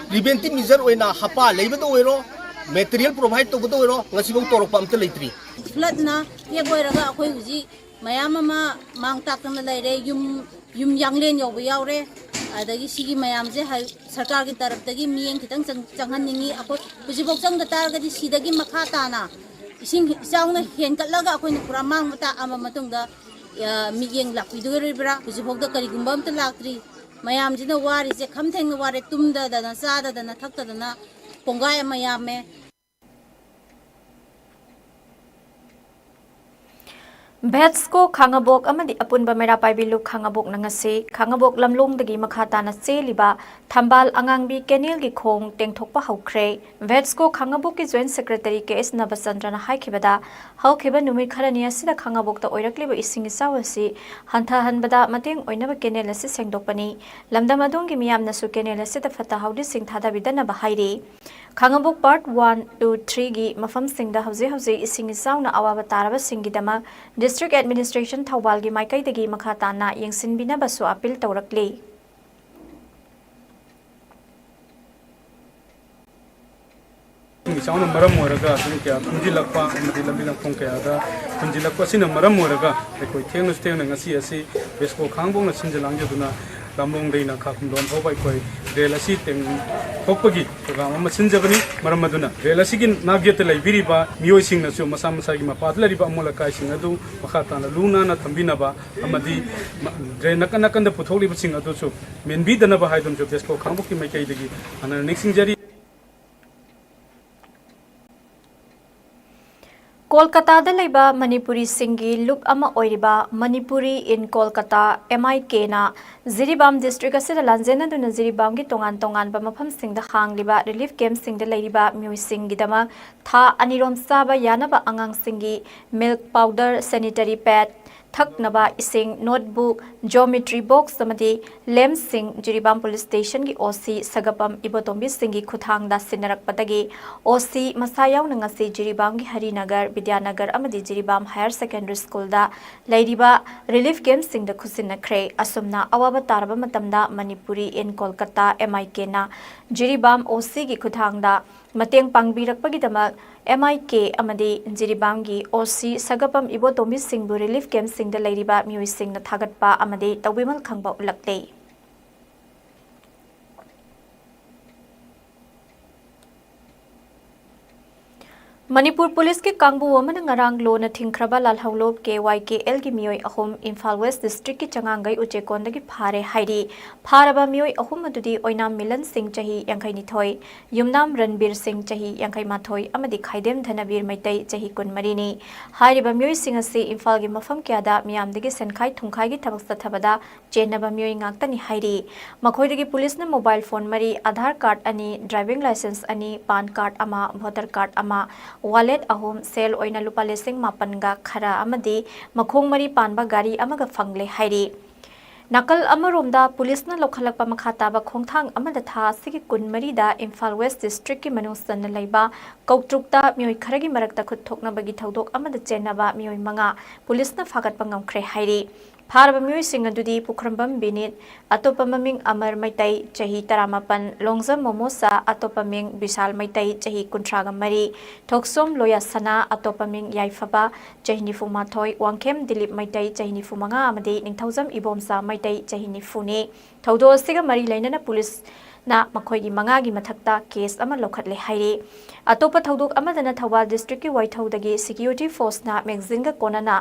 preventive measure ꯑꯣꯏꯅ ꯍꯄꯥ ꯂꯩꯕꯗ ꯑꯣꯏꯔꯣ, material provide ꯇꯧꯕꯗ ꯑꯣꯏꯔꯣ, ꯉꯁꯤꯐꯥꯎ ꯇꯧꯔꯛꯄ ꯑꯝꯇ ꯂꯩꯇ꯭ꯔꯤ꯫ Flood ꯅ ꯇꯦꯛ ꯑꯣꯏꯔꯒ ꯑꯩꯈꯣꯏ ꯍꯧꯖꯤꯛ ꯃꯌꯥꯝ ꯑꯃ ꯃꯥꯡ ꯇꯥꯛꯇꯅ ꯂꯩꯔꯦ꯫ ꯌꯨꯝ, ꯌꯨꯝ ꯌꯥꯡꯂꯦꯟ ꯌꯧꯕ ꯌꯥꯎꯔꯦ꯫ ꯑꯗꯒꯤ ꯁꯤꯒꯤ ꯃꯌꯥꯝꯁꯦ ꯍꯥꯏ-, ꯁꯔꯀꯥꯔꯒꯤ ꯇꯔꯞꯇꯒꯤ ꯃꯤꯠꯌꯦꯡ ꯈꯤꯇꯪ ꯆꯪ-, ꯆꯪꯍꯟꯅꯤꯡꯉꯤ꯫ ꯑꯩꯈꯣꯏ ꯍꯧꯖꯤꯛꯐꯥꯎ ꯆꯪꯗ ꯇꯥꯔꯒꯗꯤ ꯁꯤꯗꯒꯤ ꯃꯈꯥ ꯇꯥꯅ ꯏꯁꯤꯡ ꯏꯆꯥꯎꯅ ꯍꯦꯟꯒꯠꯂꯒ ꯑꯩꯈꯣꯏꯅ ꯄꯨꯔꯥ ꯃꯥꯡꯕ ꯇꯥꯛꯑꯕ ꯃꯇꯨꯡꯗ, ꯑ, ꯃꯤꯠꯌꯦꯡ ꯂꯥꯛꯄꯤꯗꯣꯔꯤꯕ꯭ꯔꯥ? ꯍꯧꯖꯤꯛꯐꯥꯎꯗ ꯀꯔꯤꯒꯨꯝꯕ ꯑꯝꯇ ꯂꯥꯛꯇ꯭ꯔꯤ꯫ ꯃꯌꯥꯝꯁꯤꯅ ꯋꯥꯔꯤꯁꯦ ꯈꯝ ꯊꯦꯡꯅ ꯋꯥꯔꯦ, ꯇꯨꯝꯗꯗꯅ, ꯆꯥꯗꯗꯅ, ꯊꯛꯇꯗꯅ ꯀꯣꯡꯒꯥꯏ ꯑꯃ ꯌꯥꯝꯃꯦ꯫ ꯚꯦꯠꯁꯀꯣ ꯈꯥꯉꯕꯣꯛ ꯑꯃꯗꯤ ꯑꯄꯨꯟꯕ ꯃꯩꯔꯥ ꯄꯥꯏꯕꯤ ꯂꯨꯞ ꯈꯥꯉꯕꯣꯛꯅ ꯉꯁꯤ ꯈꯥꯉꯕꯣꯛ ꯂꯝꯂꯣꯡꯗꯒꯤ ꯃꯈꯥ ꯇꯥꯅ ꯆꯦꯜꯂꯤꯕ ꯊꯝꯕꯥꯜ ꯑꯉꯥꯡꯕꯤ ꯀꯦꯅꯦꯜꯒꯤ ꯈꯣꯡ ꯇꯦꯡꯊꯣꯛꯄ ꯍꯧꯈ꯭ꯔꯦ꯫ ꯚꯦꯠꯁꯀꯣ ꯈꯥꯉꯕꯣꯛꯀꯤ ꯖꯣꯏꯟꯠ ꯁꯦꯀ꯭ꯔꯦꯇꯔꯤ ꯀꯦ ꯑꯦꯁ ꯅꯕꯆꯟꯗ꯭ꯔꯅ ꯍꯥꯏꯈꯤꯕꯗ, ꯍꯧꯈꯤꯕ ꯅꯨꯃꯤꯠ ꯈꯔꯅꯤ ꯑꯁꯤꯗ ꯈꯥꯉꯕꯣꯛꯇ ꯑꯣꯏꯔꯛꯂꯤꯕ ꯏꯁꯤꯡ ꯏꯆꯥꯎ ꯑꯁꯤ ꯍꯟꯊꯍꯟꯕꯗ ꯃꯇꯦꯡ ꯑꯣꯏꯅꯕ ꯀꯦꯅꯦꯜ ꯑꯁꯤ ꯁꯦꯡꯗꯣꯛꯄꯅꯤ꯫ ꯂꯝꯗꯝ ꯑꯗꯣꯝꯒꯤ ꯃꯤꯌꯥꯝꯅꯁꯨ ꯀꯦꯅꯦꯜ ꯑꯁꯤꯗ ꯐꯠꯇ ꯍꯥꯎꯗꯤꯁꯤꯡ ꯊꯥꯗꯕꯤꯗꯅꯕ ꯍꯥꯏꯔꯤ꯫ ꯈꯥꯉꯕꯣꯛ ꯄꯥꯔꯠ ꯋꯥꯟ, ꯇꯨ, ꯊ꯭ꯔꯤꯒꯤ ꯃꯐꯝꯁꯤꯡꯗ ꯍꯧꯖꯤꯛ ꯍꯧꯖꯤꯛ ꯏꯁꯤꯡ ꯏꯆꯥꯎꯅ ꯑꯋꯥꯕ ꯇꯥꯔꯕꯁꯤꯡꯒꯤꯗꯃꯛ ꯗꯤꯁꯇ꯭ꯔꯤꯛ ꯑꯦꯗꯃꯤꯅꯤꯁꯇ꯭ꯔꯦꯁꯟ ꯊꯧꯕꯥꯜꯒꯤ ꯃꯥꯏꯀꯩꯗꯒꯤ ꯃꯈꯥ ꯇꯥꯅ ꯌꯦꯡꯁꯤꯟꯕꯤꯅꯕꯁꯨ ꯑꯄꯤꯜ ꯇꯧꯔꯛꯂꯤ꯫ ꯏꯁꯤꯡ ꯏꯆꯥꯎꯅ ꯃꯔꯝ ꯑꯣꯏꯔꯒ ꯑꯗꯨꯝ ꯀꯌꯥ ꯊꯨꯝꯖꯤꯜꯂꯛꯄ ꯑꯃꯗꯤ ꯂꯝꯕꯤ ꯂꯝꯈꯣꯡ ꯀꯌꯥꯗ ꯊꯨꯝꯖꯤꯜꯂꯛꯄ ꯑꯁꯤꯅ ꯃꯔꯝ ꯑꯣꯏꯔꯒ ꯑꯩꯈꯣꯏ ꯊꯦꯡꯅꯁꯨ ꯊꯦꯡꯅ ꯉꯁꯤ ꯑꯁꯤ ꯚꯦꯠꯁꯀꯣ ꯈꯥꯉꯕꯣꯛꯅ ꯁꯤꯟꯖ ꯂꯥꯡꯖꯗꯨꯅ ꯂꯝꯂꯣꯡꯗꯩꯅ ꯈꯥ ꯈꯨꯝꯗꯣꯟ ꯐꯥꯎꯕ ꯑꯩꯈꯣꯏ ꯔꯦꯜ ꯑꯁꯤ ꯇꯦꯡꯊꯣꯛꯄꯒꯤ ꯄ꯭ꯔꯣꯒ꯭ꯔꯥꯝ ꯑꯃ ꯁꯤꯟꯖꯕꯅꯤ꯫ ꯃꯔꯝ ꯑꯗꯨꯅ ꯔꯦꯜ ꯑꯁꯤꯒꯤ ꯅꯥꯛꯌꯦꯠꯇ ꯂꯩꯕꯤꯔꯤꯕ ꯃꯤꯑꯣꯏꯁꯤꯡꯅꯁꯨ ꯃꯁꯥ ꯃꯁꯥꯒꯤ ꯃꯄꯥꯗ ꯂꯩꯔꯤꯕ ꯑꯃꯣꯠ ꯑꯀꯥꯏꯁꯤꯡ ꯑꯗꯨ ꯃꯈꯥ ꯇꯥꯅ ꯂꯨ ꯅꯥꯟꯅ ꯊꯝꯕꯤꯅꯕ ꯑꯃꯗꯤ ꯃ-, ꯗ꯭ꯔꯦꯟ ꯅꯥꯀꯟ ꯅꯥꯀꯟꯗ ꯄꯨꯊꯣꯛꯂꯤꯕꯁꯤꯡ ꯑꯗꯨꯁꯨ ꯃꯦꯟꯕꯤꯗꯅꯕ ꯍꯥꯏꯗꯨꯅꯁꯨ ꯚꯦꯠꯁꯀꯣ ꯈꯥꯉꯕꯣꯛꯀꯤ ꯃꯥꯏꯀꯩꯗꯒꯤ ꯍꯥꯟꯅ ꯅꯤꯡꯁꯤꯡꯖꯔꯤ꯫ ꯀꯣꯜꯀꯇꯥꯗ ꯂꯩꯕ ꯃꯅꯤꯄꯨꯔꯤꯁꯤꯡꯒꯤ ꯂꯨꯞ ꯑꯃ ꯑꯣꯏꯔꯤꯕ ꯃꯅꯤꯄꯨꯔꯤ ꯏꯟ ꯀꯣꯜꯀꯇꯥ, ꯑꯦꯝ ꯑꯥꯏ ꯀꯦꯅ ꯖꯤꯔꯤꯕꯥꯝ ꯗꯤꯁꯇ꯭ꯔꯤꯛ ꯑꯁꯤꯗ ꯂꯥꯟꯖꯦꯟꯅꯗꯨꯅ ꯖꯤꯔꯤꯕꯥꯝꯒꯤ ꯇꯣꯉꯥꯟ ꯇꯣꯉꯥꯟꯕ ꯃꯐꯝꯁꯤꯡꯗ ꯍꯥꯡꯂꯤꯕ ꯔꯤꯂꯤꯐ ꯀꯦꯝꯞꯁꯤꯡꯗ ꯂꯩꯔꯤꯕ ꯃꯤꯑꯣꯏꯁꯤꯡꯒꯤꯗꯃꯛ ꯊꯥ ꯑꯅꯤꯔꯣꯝ ꯆꯥꯕ ꯌꯥꯅꯕ ꯑꯉꯥꯡꯁꯤꯡꯒꯤ ꯃꯤꯜꯛ ꯄꯥꯎꯗꯔ, ꯁꯦꯅꯤꯇꯔꯤ ꯄꯦꯗ, ꯊꯛꯅꯕ ꯏꯁꯤꯡ, ꯅꯣꯠꯕꯨꯛ, ꯖꯣꯃꯤꯇ꯭ꯔꯤ ꯕꯣꯛꯁ ꯑꯃꯗꯤ ꯂꯦꯝꯞꯁꯤꯡ ꯖꯤꯔꯤꯕꯥꯝ ꯄꯨꯂꯤꯁ ꯁ꯭ꯇꯦꯁꯟꯒꯤ ꯑꯣ ꯁꯤ ꯁꯒꯄꯝ ꯏꯕꯣꯇꯣꯝꯕꯤ ꯁꯤꯡꯒꯤ ꯈꯨꯠꯊꯥꯡꯗ ꯁꯤꯟꯅꯔꯛꯄꯗꯒꯤ ꯑꯣ ꯁꯤ ꯃꯁꯥ ꯌꯥꯎꯅ ꯉꯁꯤ ꯖꯤꯔꯤꯕꯥꯝꯒꯤ ꯍꯔꯤꯅꯒꯔ, ꯕꯤꯗ꯭ꯌꯥꯅꯒꯔ ꯑꯃꯗꯤ ꯖꯤꯔꯤꯕꯥꯝ ꯍꯥꯌꯔ ꯁꯦꯀꯦꯟꯗꯔꯤ ꯁ꯭ꯀꯨꯜꯗ ꯂꯩꯔꯤꯕ ꯔꯤꯂꯤꯐ ꯀꯦꯝꯞꯁꯤꯡꯗ ꯈꯨꯠꯁꯤꯟꯅꯈ꯭ꯔꯦ꯫ ꯑꯁꯨꯝꯅ ꯑꯋꯥꯕ ꯇꯥꯔꯕ ꯃꯇꯝꯗ ꯃꯅꯤꯄꯨꯔꯤ ꯏꯟ ꯀꯣꯜꯀꯇꯥ, ꯑꯦꯝ ꯑꯥꯏ ꯀꯦꯅ ꯖꯤꯔꯤꯕꯥꯝ ꯑꯣ ꯁꯤꯒꯤ ꯈꯨꯠꯊꯥꯡꯗ ꯃꯇꯦꯡ ꯄꯥꯡꯕꯤꯔꯛꯄꯒꯤꯗꯃꯛ ꯑꯦꯝ ꯑꯥꯏ ꯀꯦ ꯑꯃꯗꯤ ꯖꯤꯔꯤꯕꯥꯝꯒꯤ ꯑꯣ ꯁꯤ ꯁꯒꯄꯝ ꯏꯕꯣꯇꯣꯝꯕꯤ ꯁꯤꯡꯕꯨ ꯔꯤꯂꯤꯐ ꯀꯦꯝꯞꯁꯤꯡꯗ ꯂꯩꯔꯤꯕ ꯃꯤꯑꯣꯏꯁꯤꯡꯅ ꯊꯥꯒꯠꯄ ꯑꯃꯗꯤ ꯇꯧꯕꯤꯃꯜ ꯈꯪꯕ ꯎꯠꯂꯛꯂꯦ꯫ ꯃꯅꯤꯄꯨꯔ ꯄꯨꯂꯤꯁꯀꯤ ꯀꯥꯡꯕꯨ ꯑꯃꯅ ꯉꯔꯥꯡ ꯂꯣꯅ ꯊꯤꯡꯈ꯭ꯔꯕ ꯂꯥꯜꯍꯧꯂꯨꯞ ꯀꯦ ꯋꯥꯏ ꯀꯦ ꯑꯦꯜꯒꯤ ꯃꯤꯑꯣꯏ ꯑꯍꯨꯝ ꯏꯝꯐꯥꯜ ꯋꯦꯁ ꯗꯤꯁꯇ꯭ꯔꯤꯛꯀꯤ ꯆꯉꯥꯡꯒꯩ ꯎꯆꯦꯛꯀꯣꯟꯗꯒꯤ ꯐꯥꯔꯦ ꯍꯥꯏꯔꯤ꯫ ꯐꯥꯔꯕ ꯃꯤꯑꯣꯏ ꯑꯍꯨꯝ ꯑꯗꯨꯗꯤ ꯑꯣꯏꯅꯥꯝ ꯃꯤꯂꯟ ꯁꯤꯡ, ꯆꯍꯤ ꯌꯥꯡꯈꯩꯅꯤꯊꯣꯏ, ꯌꯨꯝꯅꯥꯝ ꯔꯟꯕꯤꯔ ꯁꯤꯡ, ꯆꯍꯤ ꯌꯥꯡꯈꯩꯃꯥꯊꯣꯏ, ꯑꯃꯗꯤ ꯈꯥꯏꯗꯦꯝ ꯙꯅꯕꯤꯔ ꯃꯩꯇꯩ, ꯆꯍꯤ ꯀꯨꯟꯃꯔꯤꯅꯤ꯫ ꯍꯥꯏꯔꯤꯕ ꯃꯤꯑꯣꯏꯁꯤꯡ ꯑꯁꯤ ꯏꯝꯐꯥꯜꯒꯤ ꯃꯐꯝ ꯀꯌꯥꯗ ꯃꯤꯌꯥꯝꯗꯒꯤ ꯁꯦꯟꯈꯥꯏ ꯊꯨꯝꯈꯥꯏꯒꯤ ꯊꯕꯛ ꯆꯠꯊꯕꯗ ꯆꯦꯟꯅꯕ ꯃꯤꯑꯣꯏ ꯉꯥꯛꯇꯅꯤ ꯍꯥꯏꯔꯤ꯫ ꯃꯈꯣꯏꯗꯒꯤ ꯄꯨꯂꯤꯁꯅ ꯃꯣꯕꯥꯏꯜ ꯐꯣꯟ ꯃꯔꯤ, ꯑꯥꯙꯥꯔ ꯀꯥꯔꯗ ꯑꯅꯤ, ꯗ꯭ꯔꯥꯏꯚꯤꯡ ꯂꯥꯏꯁꯦꯟꯁ ꯑꯅꯤ, ꯄꯥꯟ ꯀꯥꯔꯗ ꯑꯃ, ꯚꯣꯇꯔ ꯀꯥꯔꯗ ꯑꯃ, ꯋꯥꯂꯦꯠ ꯑꯍꯨꯝ, ꯁꯦꯜ ꯑꯣꯏꯅ ꯂꯨꯄꯥ ꯂꯤꯁꯤꯡ ꯃꯥꯄꯟꯒ ꯈꯔ ꯑꯃꯗꯤ ꯃꯈꯣꯡ ꯃꯔꯤ ꯄꯥꯟꯕ ꯒꯥꯔꯤ ꯑꯃꯒ ꯐꯪꯂꯦ ꯍꯥꯏꯔꯤ꯫ ꯅꯥꯀꯜ ꯑꯃꯔꯣꯝꯗ ꯄꯨꯂꯤꯁꯅ ꯂꯧꯈꯠꯂꯛꯄ ꯃꯈꯥ ꯇꯥꯕ ꯈꯣꯡꯊꯥꯡ ꯑꯃꯗ ꯊꯥ ꯑꯁꯤꯒꯤ ꯀꯨꯟꯃꯔꯤꯗ ꯏꯝꯐꯥꯜ ꯋꯦꯁ ꯗꯤꯁꯇ꯭ꯔꯤꯛꯀꯤ ꯃꯅꯨꯡ ꯆꯟꯅ ꯂꯩꯕ ꯀꯧꯇ꯭ꯔꯨꯛꯇ ꯃꯤꯑꯣꯏ ꯈꯔꯒꯤ ꯃꯔꯛꯇ ꯈꯨꯠ ꯊꯣꯛꯅꯕꯒꯤ ꯊꯧꯗꯣꯛ ꯑꯃꯗ ꯆꯦꯟꯅꯕ ꯃꯤꯑꯣꯏ ꯃꯉꯥ ꯄꯨꯂꯤꯁꯅ ꯐꯥꯒꯠꯄ ꯉꯝꯈ꯭ꯔꯦ ꯍꯥꯏꯔꯤ꯫ ꯐꯥꯔꯕ ꯃꯤꯑꯣꯏꯁꯤꯡ ꯑꯗꯨꯗꯤ ꯄꯨꯈ꯭ꯔꯝꯕꯝ ꯕꯤꯅꯤꯠ, ꯑꯇꯣꯞꯄ ꯃꯃꯤꯡ ꯑꯃꯔ ꯃꯩꯇꯩ, ꯆꯍꯤ ꯇꯔꯥꯃꯥꯄꯟ, ꯂꯣꯡꯖꯝ ꯃꯣꯃꯣꯁꯥ, ꯑꯇꯣꯞꯄ ꯃꯤꯡ ꯕꯤꯁꯥꯜ ꯃꯩꯇꯩ, ꯆꯍꯤ ꯀꯨꯟꯊ꯭ꯔꯥꯒ ꯃꯔꯤ, ꯊꯣꯛꯁꯣꯝ ꯂꯣꯌꯥꯁꯅꯥ, ꯑꯇꯣꯞꯄ ꯃꯤꯡ ꯌꯥꯏꯐꯕ, ꯆꯍꯤ ꯅꯤꯐꯨꯃꯥꯊꯣꯏ, ꯋꯥꯡꯈꯦꯝ ꯗꯤꯂꯤꯞ ꯃꯩꯇꯩ, ꯆꯍꯤ ꯅꯤꯐꯨꯃꯉꯥ, ꯑꯃꯗꯤ ꯅꯤꯡꯊꯧꯖꯝ ꯏꯕꯣꯝꯆꯥ ꯃꯩꯇꯩ, ꯆꯍꯤ ꯅꯤꯐꯨꯅꯤ꯫ ꯊꯧꯗꯣꯛ ꯑꯁꯤꯒ ꯃꯔꯤ ꯂꯩꯅꯅ ꯄꯨꯂꯤꯁꯅ ꯃꯈꯣꯏꯒꯤ ꯃꯉꯥꯒꯤ ꯃꯊꯛꯇ ꯀꯦꯁ ꯑꯃ ꯂꯧꯈꯠꯂꯦ ꯍꯥꯏꯔꯤ꯫ ꯑꯇꯣꯞꯄ ꯊꯧꯗꯣꯛ ꯑꯃꯗꯅ ꯊꯧꯕꯥꯜ ꯗꯤꯁꯇ꯭ꯔꯤꯛꯀꯤ ꯋꯥꯏꯊꯧꯗꯒꯤ ꯁꯦꯀ꯭ꯌꯨꯔꯤꯇꯤ ꯐꯣꯔꯁꯅ ꯃꯦꯒꯖꯤꯟꯒ ꯀꯣꯟꯅꯅ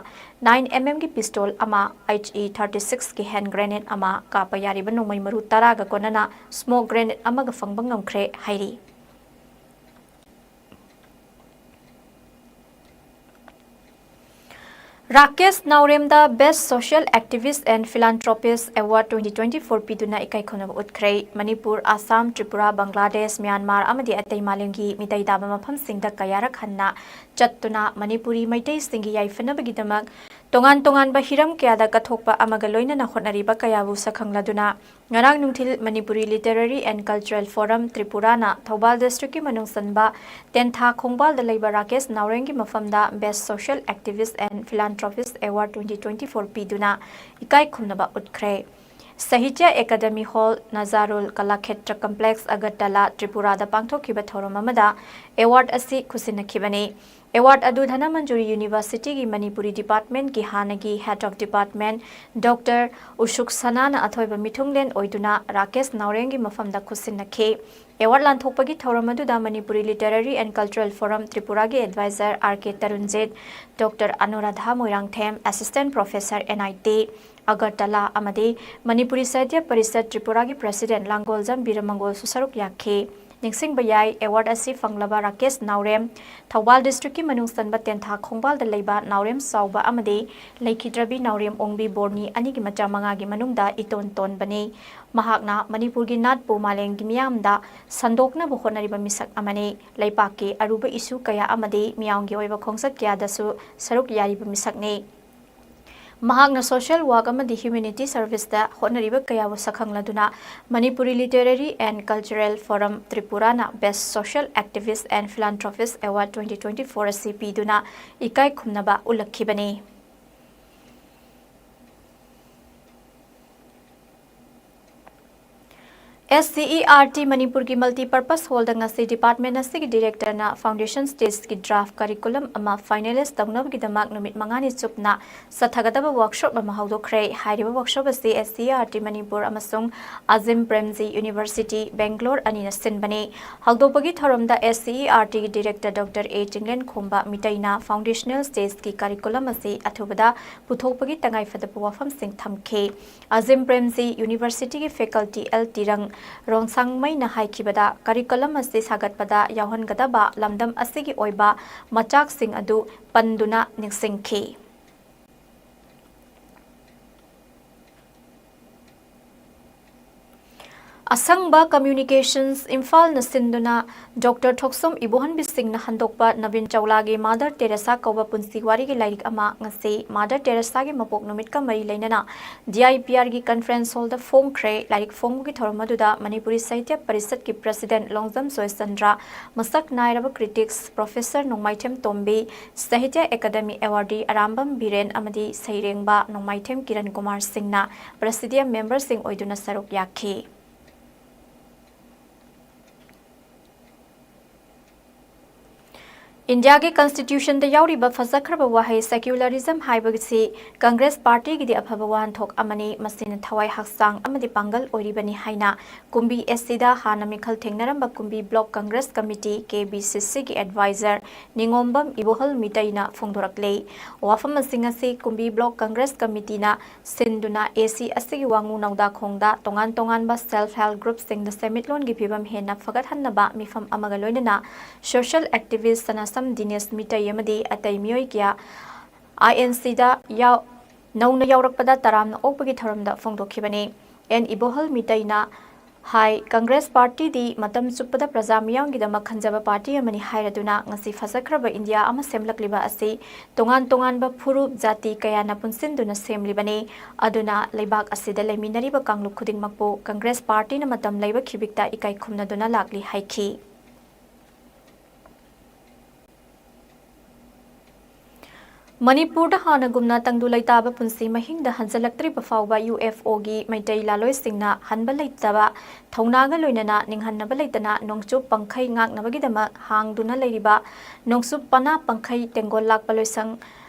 ꯅꯥꯏꯟ ꯑꯦꯝ ꯑꯦꯝꯒꯤ ꯄꯤꯁꯇꯣꯜ ꯑꯃ, ꯑꯩꯆ ꯏ ꯊꯥꯔꯇꯤ ꯁꯤꯛꯁꯀꯤ ꯍꯦꯟ ꯒ꯭ꯔꯦꯅꯦꯗ ꯑꯃ, ꯀꯥꯞꯄ ꯌꯥꯔꯤꯕ ꯅꯣꯡꯃꯩ ꯃꯔꯨ ꯇꯔꯥꯒ ꯀꯣꯟꯅꯅ ꯁ꯭ꯃꯣꯛ ꯒ꯭ꯔꯦꯅꯦꯗ ꯑꯃꯒ ꯐꯪꯕ ꯉꯝꯈ꯭ꯔꯦ ꯍꯥꯏꯔꯤ꯫ Rakesh ꯅꯥꯎꯔꯦꯝꯗ Best Social Activist and Philanthropist Award twenty twenty-four ꯄꯤꯗꯨꯅ ꯏꯀꯥꯏ ꯈꯨꯝꯅꯕ ꯎꯠꯈ꯭ꯔꯦ꯫ ꯃꯅꯤꯄꯨꯔ, ꯑꯁꯥꯝ, ꯇ꯭ꯔꯤꯄꯨꯔꯥ, ꯕꯪꯒ꯭ꯂꯥꯗꯦꯁ, ꯃ꯭ꯌꯥꯟꯃꯥꯔ ꯑꯃꯗꯤ ꯑꯇꯩ ꯃꯥꯂꯦꯝꯒꯤ ꯃꯤꯇꯩ ꯇꯥꯕ ꯃꯐꯝꯁꯤꯡꯗ ꯀꯌꯥꯔꯛ ꯍꯟꯅ ꯆꯠꯇꯨꯅ ꯃꯅꯤꯄꯨꯔꯤ ꯃꯩꯇꯩꯁꯤꯡꯒꯤ ꯌꯥꯏꯐꯅꯕꯒꯤꯗꯃꯛ ꯇꯣꯉꯥꯟ ꯇꯣꯉꯥꯟꯕ ꯍꯤꯔꯝ ꯀꯌꯥꯗ ꯀꯠꯊꯣꯛꯄ ꯑꯃꯒ ꯂꯣꯏꯅꯅ ꯍꯣꯠꯅꯔꯤꯕ ꯀꯌꯥꯕꯨ ꯁꯛꯈꯪꯂꯗꯨꯅ, ꯉꯔꯥꯡ ꯅꯨꯡꯊꯤꯜ Manipuri literary and cultural forum ꯇ꯭ꯔꯤꯄꯨꯔꯥꯅ ꯊꯧꯕꯥꯜ ꯗꯤꯁꯇ꯭ꯔꯤꯛꯀꯤ ꯃꯅꯨꯡ ꯆꯟꯕ ꯇꯦꯟꯊꯥ ꯈꯣꯡꯕꯥꯜꯗ ꯂꯩꯕ ꯔꯥꯀꯦꯁ ꯅꯥꯎꯔꯦꯝꯒꯤ ꯃꯐꯝꯗ Best Social Activist and Philanthropist Award twenty twenty-four ꯄꯤꯗꯨꯅ ꯏꯀꯥꯏ ꯈꯨꯝꯅꯕ ꯎꯠꯈ꯭ꯔꯦ꯫ ꯁꯥꯍꯤꯇ꯭ꯌ ꯑꯦꯀꯥꯗꯃꯤ ꯍꯣꯜ, ꯅꯖꯥꯔꯨꯜ ꯀꯂꯥꯈꯦꯇ꯭ꯔ ꯀꯝꯄ꯭ꯂꯦꯛꯁ, ꯑꯒꯔꯇꯂꯥ, ꯇ꯭ꯔꯤꯄꯨꯔꯥꯗ ꯄꯥꯡꯊꯣꯛꯈꯤꯕ ꯊꯧꯔꯝ ꯑꯃꯗ ꯑꯦꯋꯥꯔꯗ ꯑꯁꯤ ꯈꯨꯠꯁꯤꯟꯅꯈꯤꯕꯅꯤ꯫ Award ꯑꯗꯨ ꯙꯅꯃꯟꯖꯨꯔꯤ University ꯒꯤ ꯃꯅꯤꯄꯨꯔꯤ Department ꯀꯤ ꯍꯥꯟꯅꯒꯤ Head of Department Doctor ꯎꯁꯨꯛ ꯁꯅꯥꯅ ꯑꯊꯣꯏꯕ ꯃꯤꯊꯨꯡꯂꯦꯟ ꯑꯣꯏꯗꯨꯅ ꯔꯥꯀꯦꯁ ꯅꯥꯎꯔꯦꯝꯒꯤ ꯃꯐꯝꯗ ꯈꯨꯠꯁꯤꯟꯅꯈꯤ꯫ Award ꯂꯥꯟꯊꯣꯛꯄꯒꯤ ꯊꯧꯔꯝ ꯑꯗꯨꯗ Manipuri Literary and Cultural Forum ꯇ꯭ꯔꯤꯄꯨꯔꯥꯒꯤ Advisor R K ꯇꯔꯨꯟꯖꯤꯠ, Doctor ꯑꯅꯨꯔꯥꯙꯥ Moirangthem, Assistant Professor N I T, Agartala ꯑꯃꯗꯤ ꯃꯅꯤꯄꯨꯔꯤ ꯁꯥꯍꯤꯇ꯭ꯌ ꯄꯔꯤꯁꯠ ꯇ꯭ꯔꯤꯄꯨꯔꯥꯒꯤ President ꯂꯥꯡꯒꯣꯜꯖꯝ ꯕꯤꯔꯃꯪꯒꯣꯜꯁꯨ ꯁꯔꯨꯛ ꯌꯥꯈꯤ꯫ ꯅꯤꯡꯁꯤꯡꯕ ꯌꯥꯏ, award ꯑꯁꯤ ꯐꯪꯂꯕ ꯔꯥꯀꯦꯁ ꯅꯥꯎꯔꯦꯝ ꯊꯧꯕꯥꯜ district ꯀꯤ ꯃꯅꯨꯡ ꯆꯟꯕ ꯇꯦꯟꯊꯥ ꯈꯣꯡꯕꯥꯜꯗ ꯂꯩꯕ ꯅꯥꯎꯔꯦꯝ ꯆꯥꯎꯕ ꯑꯃꯗꯤ ꯂꯩꯈꯤꯗ꯭ꯔꯕꯤ ꯅꯥꯎꯔꯦꯝ ꯑꯣꯡꯕꯤ ꯕꯣꯔꯅꯤ ꯑꯅꯤꯒꯤ ꯃꯆꯥ ꯃꯉꯥꯒꯤ ꯃꯅꯨꯡꯗ ꯏꯇꯣꯟ ꯇꯣꯟꯕꯅꯤ꯫ ꯃꯍꯥꯛꯅ ꯃꯅꯤꯄꯨꯔꯒꯤ ꯅꯥꯠꯄꯨ ꯃꯥꯂꯦꯝꯒꯤ ꯃꯤꯌꯥꯝꯗ ꯁꯟꯗꯣꯛꯅꯕ ꯍꯣꯠꯅꯔꯤꯕ ꯃꯤꯁꯛ ꯑꯃꯅꯤ꯫ ꯂꯩꯄꯥꯛꯀꯤ ꯑꯔꯨꯕ issue ꯀꯌꯥ ꯑꯃꯗꯤ ꯃꯤꯌꯥꯝꯒꯤ ꯑꯣꯏꯕ ꯈꯣꯡꯆꯠ ꯀꯌꯥꯗꯁꯨ ꯁꯔꯨꯛ ꯌꯥꯔꯤꯕ ꯃꯤꯁꯛꯅꯤ꯫ ꯃꯍꯥꯛꯅ social work ꯑꯃꯗꯤ humanity service ꯇ ꯍꯣꯠꯅꯔꯤꯕ ꯀꯌꯥꯕꯨ ꯁꯛꯈꯪꯂꯗꯨꯅ Manipuri Literary and Cultural Forum ꯇ꯭ꯔꯤꯄꯨꯔꯥꯅ Best Social Activist and Philanthropist Award twenty twenty-four ꯑꯁꯤ ꯄꯤꯗꯨꯅ ꯏꯀꯥꯏ ꯈꯨꯝꯅꯕ ꯎꯠꯂꯛꯈꯤꯕꯅꯤ꯫ S C E R T ꯃꯅꯤꯄꯨꯔꯒꯤ Multipurpose Hall ꯗ ꯉꯁꯤ department ꯑꯁꯤꯒꯤ director ꯅ foundation stage ꯀꯤ draft curriculum ꯑꯃ finalize ꯇꯧꯅꯕꯒꯤꯗꯃꯛ ꯅꯨꯃꯤꯠ ꯃꯉꯥꯅꯤ ꯆꯨꯞꯅ ꯆꯠꯊꯒꯗꯕ workshop ꯑꯃ ꯍꯧꯗꯣꯛꯈ꯭ꯔꯦ꯫ ꯍꯥꯏꯔꯤꯕ workshop ꯑꯁꯤ S C E R T Manipur ꯑꯃꯁꯨꯡ Azim Premji University, Bangalore ꯑꯅꯤꯅ ꯁꯤꯟꯕꯅꯤ꯫ ꯍꯧꯗꯣꯛꯄꯒꯤ ꯊꯧꯔꯝꯗ S C E R T ꯒꯤ director Doctor A ꯆꯤꯡꯂꯦꯟ ꯈꯣꯝꯕ ꯃꯤꯇꯩꯅ foundational stage ꯀꯤ curriculum ꯑꯁꯤ ꯑꯊꯨꯕꯗ ꯄꯨꯊꯣꯛꯄꯒꯤ ꯇꯉꯥꯏꯐꯗꯕ ꯋꯥꯐꯝꯁꯤꯡ ꯊꯝꯈꯤ꯫ Azim Premji University ꯒꯤ faculty L ꯇꯤꯔꯪ ꯔꯣꯡꯁꯥꯡꯃꯩꯅ ꯍꯥꯏꯈꯤꯕꯗ, curriculum ꯑꯁꯤ ꯁꯥꯒꯠꯄꯗ ꯌꯥꯎꯍꯟꯒꯗꯕ ꯂꯝꯗꯝ ꯑꯁꯤꯒꯤ ꯑꯣꯏꯕ ꯃꯆꯥꯛꯁꯤꯡ ꯑꯗꯨ ꯄꯟꯗꯨꯅ ꯅꯤꯡꯁꯤꯡꯈꯤ꯫ ꯑꯁꯪꯕ Communications ꯏꯝꯐꯥꯜꯅ ꯁꯤꯟꯗꯨꯅ Doctor ꯊꯣꯛꯁꯣꯝ ꯏꯕꯣꯍꯟꯕꯤ ꯁꯤꯡꯅ ꯍꯟꯗꯣꯛꯄ ꯅꯕꯤꯟ ꯆꯧꯂꯥꯒꯤ Mother Teresa ꯀꯧꯕ ꯄꯨꯟꯁꯤ ꯋꯥꯔꯤꯒꯤ ꯂꯥꯏꯔꯤꯛ ꯑꯃ ꯉꯁꯤ Mother Teresa ꯒꯤ ꯃꯄꯣꯛ ꯅꯨꯃꯤꯠꯀ ꯃꯔꯤ ꯂꯩꯅꯅ D I P R ꯒꯤ conference hall ꯗ ꯐꯣꯡꯈ꯭ꯔꯦ꯫ ꯂꯥꯏꯔꯤꯛ ꯐꯣꯡꯕꯒꯤ ꯊꯧꯔꯝ ꯑꯗꯨꯗ ꯃꯅꯤꯄꯨꯔꯤ ꯁꯥꯍꯤꯇ꯭ꯌ ꯄꯔꯤꯁꯠꯀꯤ president ꯂꯣꯡꯖꯝ ꯖꯣꯏꯆꯟꯗ꯭ꯔ, ꯃꯁꯛ ꯅꯥꯏꯔꯕ critics Professor ꯅꯣꯡꯃꯥꯏꯊꯦꯝ ꯇꯣꯝꯕꯤ, ꯁꯥꯍꯤꯇ꯭ꯌ ꯑꯦꯀꯥꯗꯃꯤ awardee ꯑꯔꯥꯝꯕꯝ ꯕꯤꯔꯦꯟ ꯑꯃꯗꯤ ꯁꯩꯔꯦꯡꯕ ꯅꯣꯡꯃꯥꯏꯊꯦꯝ ꯀꯤꯔꯟ ꯀꯨꯃꯥꯔ ꯁꯤꯡꯅ presidium member ꯁꯤꯡ ꯑꯣꯏꯗꯨꯅ ꯁꯔꯨꯛ ꯌꯥꯈꯤ꯫ ꯏꯟꯗꯤꯌꯥꯒꯤ ꯀꯟꯁꯇꯤꯇ꯭ꯌꯨꯁꯟꯗ ꯌꯥꯎꯔꯤꯕ ꯐꯖꯈ꯭ꯔꯕ ꯋꯥꯍꯩ ꯁꯦꯀ꯭ꯌꯨꯂꯔꯤꯖꯝ ꯍꯥꯏꯕꯁꯤ ꯀꯪꯒ꯭ꯔꯦꯁ ꯄꯥꯔꯇꯤꯒꯤꯗꯤ ꯑꯐꯕ ꯋꯥꯍꯟꯊꯣꯛ ꯑꯃꯅꯤ, ꯃꯁꯤꯅ ꯊꯋꯥꯏ ꯍꯛꯆꯥꯡ ꯑꯃꯗꯤ ꯄꯥꯡꯒꯜ ꯑꯣꯏꯔꯤꯕꯅꯤ ꯍꯥꯏꯅ ꯀꯨꯝꯕꯤ ꯑꯦꯁ ꯁꯤꯗ ꯍꯥꯟꯅ ꯃꯤꯈꯜ ꯊꯦꯡꯅꯔꯝꯕ ꯀꯨꯝꯕꯤ ꯕ꯭ꯂꯣꯛ ꯀꯪꯒ꯭ꯔꯦꯁ ꯀꯃꯤꯇꯤ, ꯀꯦ ꯕꯤ ꯁꯤ ꯁꯤꯒꯤ ꯑꯦꯗꯚꯥꯏꯖꯔ ꯅꯤꯉꯣꯝꯕꯝ ꯏꯕꯣꯍꯜ ꯃꯤꯇꯩꯅ ꯐꯣꯡꯗꯣꯔꯛꯂꯤ꯫ ꯋꯥꯐꯝꯁꯤꯡ ꯑꯁꯤ ꯀꯨꯝꯕꯤ ꯕ꯭ꯂꯣꯛ ꯀꯪꯒ꯭ꯔꯦꯁ ꯀꯃꯤꯇꯤꯅ ꯁꯤꯟꯗꯨꯅ ꯑꯦ ꯁꯤ ꯑꯁꯤꯒꯤ ꯋꯥꯉꯨ ꯅꯧꯗꯥꯈꯣꯡꯗ ꯇꯣꯉꯥꯟ ꯇꯣꯉꯥꯟꯕ ꯁꯦꯜꯐ ꯍꯦꯜꯞ ꯒ꯭ꯔꯨꯞꯁꯤꯡꯗ ꯁꯦꯟꯃꯤꯠꯂꯣꯟꯒꯤ ꯐꯤꯕꯝ ꯍꯦꯟꯅ ꯐꯒꯠꯍꯟꯅꯕ ꯃꯤꯐꯝ ꯑꯃꯒ ꯂꯣꯏꯅꯅ ꯁꯣꯁꯤꯌꯦꯜ ꯑꯦꯛꯇꯤꯚꯤꯁ ꯁꯅꯥꯁꯝ ꯗꯤꯅꯦꯁ ꯃꯤꯇꯩ ꯑꯃꯗꯤ ꯑꯇꯩ ꯃꯤꯑꯣꯏ ꯀꯌꯥ ꯑꯥꯏ ꯑꯦꯟ ꯁꯤꯗ ꯌꯥꯎ-, ꯅꯧꯅ ꯌꯥꯎꯔꯛꯄꯗ ꯇꯔꯥꯝꯅ ꯑꯣꯛꯄꯒꯤ ꯊꯧꯔꯝꯗ ꯐꯣꯡꯗꯣꯛꯈꯤꯕꯅꯤ꯫ ꯑꯦꯟ ꯏꯕꯣꯍꯜ ꯃꯤꯇꯩꯅ ꯍꯥꯏ, ꯀꯪꯒ꯭ꯔꯦꯁ ꯄꯥꯔꯇꯤꯗꯤ ꯃꯇꯝ ꯆꯨꯞꯄꯗ ꯄ꯭ꯔꯖꯥ ꯃꯤꯌꯥꯝꯒꯤꯗꯃꯛ ꯈꯟꯖꯕ ꯄꯥꯔꯇꯤ ꯑꯃꯅꯤ ꯍꯥꯏꯔꯗꯨꯅ ꯉꯁꯤ ꯐꯖꯈ꯭ꯔꯕ ꯏꯟꯗꯤꯌꯥ ꯑꯃ ꯁꯦꯝꯂꯛꯂꯤꯕ ꯑꯁꯤ ꯇꯣꯉꯥꯟ ꯇꯣꯉꯥꯟꯕ ꯐꯨꯔꯨꯞ, ꯖꯥꯇꯤ ꯀꯌꯥꯅ ꯄꯨꯟꯁꯤꯟꯗꯨꯅ ꯁꯦꯝꯂꯤꯕꯅꯤ꯫ ꯑꯗꯨꯅ ꯂꯩꯕꯥꯛ ꯑꯁꯤꯗ ꯂꯩꯃꯤꯟꯅꯔꯤꯕ ꯀꯥꯡꯂꯨꯞ ꯈꯨꯗꯤꯡꯃꯛꯄꯨ ꯀꯪꯒ꯭ꯔꯦꯁ ꯄꯥꯔꯇꯤꯅ ꯃꯇꯝ ꯂꯩꯕ ꯈꯤꯕꯤꯛꯇ ꯏꯀꯥꯏ ꯈꯨꯝꯅꯗꯨꯅ ꯂꯥꯛꯂꯤ ꯍꯥꯏꯈꯤ꯫ ꯃꯅꯤꯄꯨꯔꯗ ꯍꯥꯟꯅꯒꯨꯝꯅ ꯇꯪꯗꯨ ꯂꯩꯇꯥꯕ ꯄꯨꯟꯁꯤ ꯃꯍꯤꯡꯗ ꯍꯟꯖꯤꯜꯂꯛꯇ꯭ꯔꯤꯕ ꯐꯥꯎꯕ ꯌꯨ ꯑꯦꯐ ꯑꯣꯒꯤ ꯃꯩꯇꯩ ꯂꯥꯂꯣꯏꯁꯤꯡꯅ ꯍꯟꯕ ꯂꯩꯇꯕ ꯊꯧꯅꯥꯒ ꯂꯣꯏꯅꯅ ꯅꯤꯡꯍꯟꯅꯕ ꯂꯩꯇꯅ ꯅꯣꯡꯆꯨꯞ ꯄꯪꯈꯩ ꯉꯥꯛꯅꯕꯒꯤꯗꯃꯛ ꯍꯥꯡꯗꯨꯅ ꯂꯩꯔꯤꯕ ꯅꯣꯡꯆꯨꯞ ꯄꯅꯥ ꯄꯪꯈꯩ ꯇꯦꯡꯒꯣꯜ ꯂꯥꯛꯄ ꯂꯣꯏꯁꯪ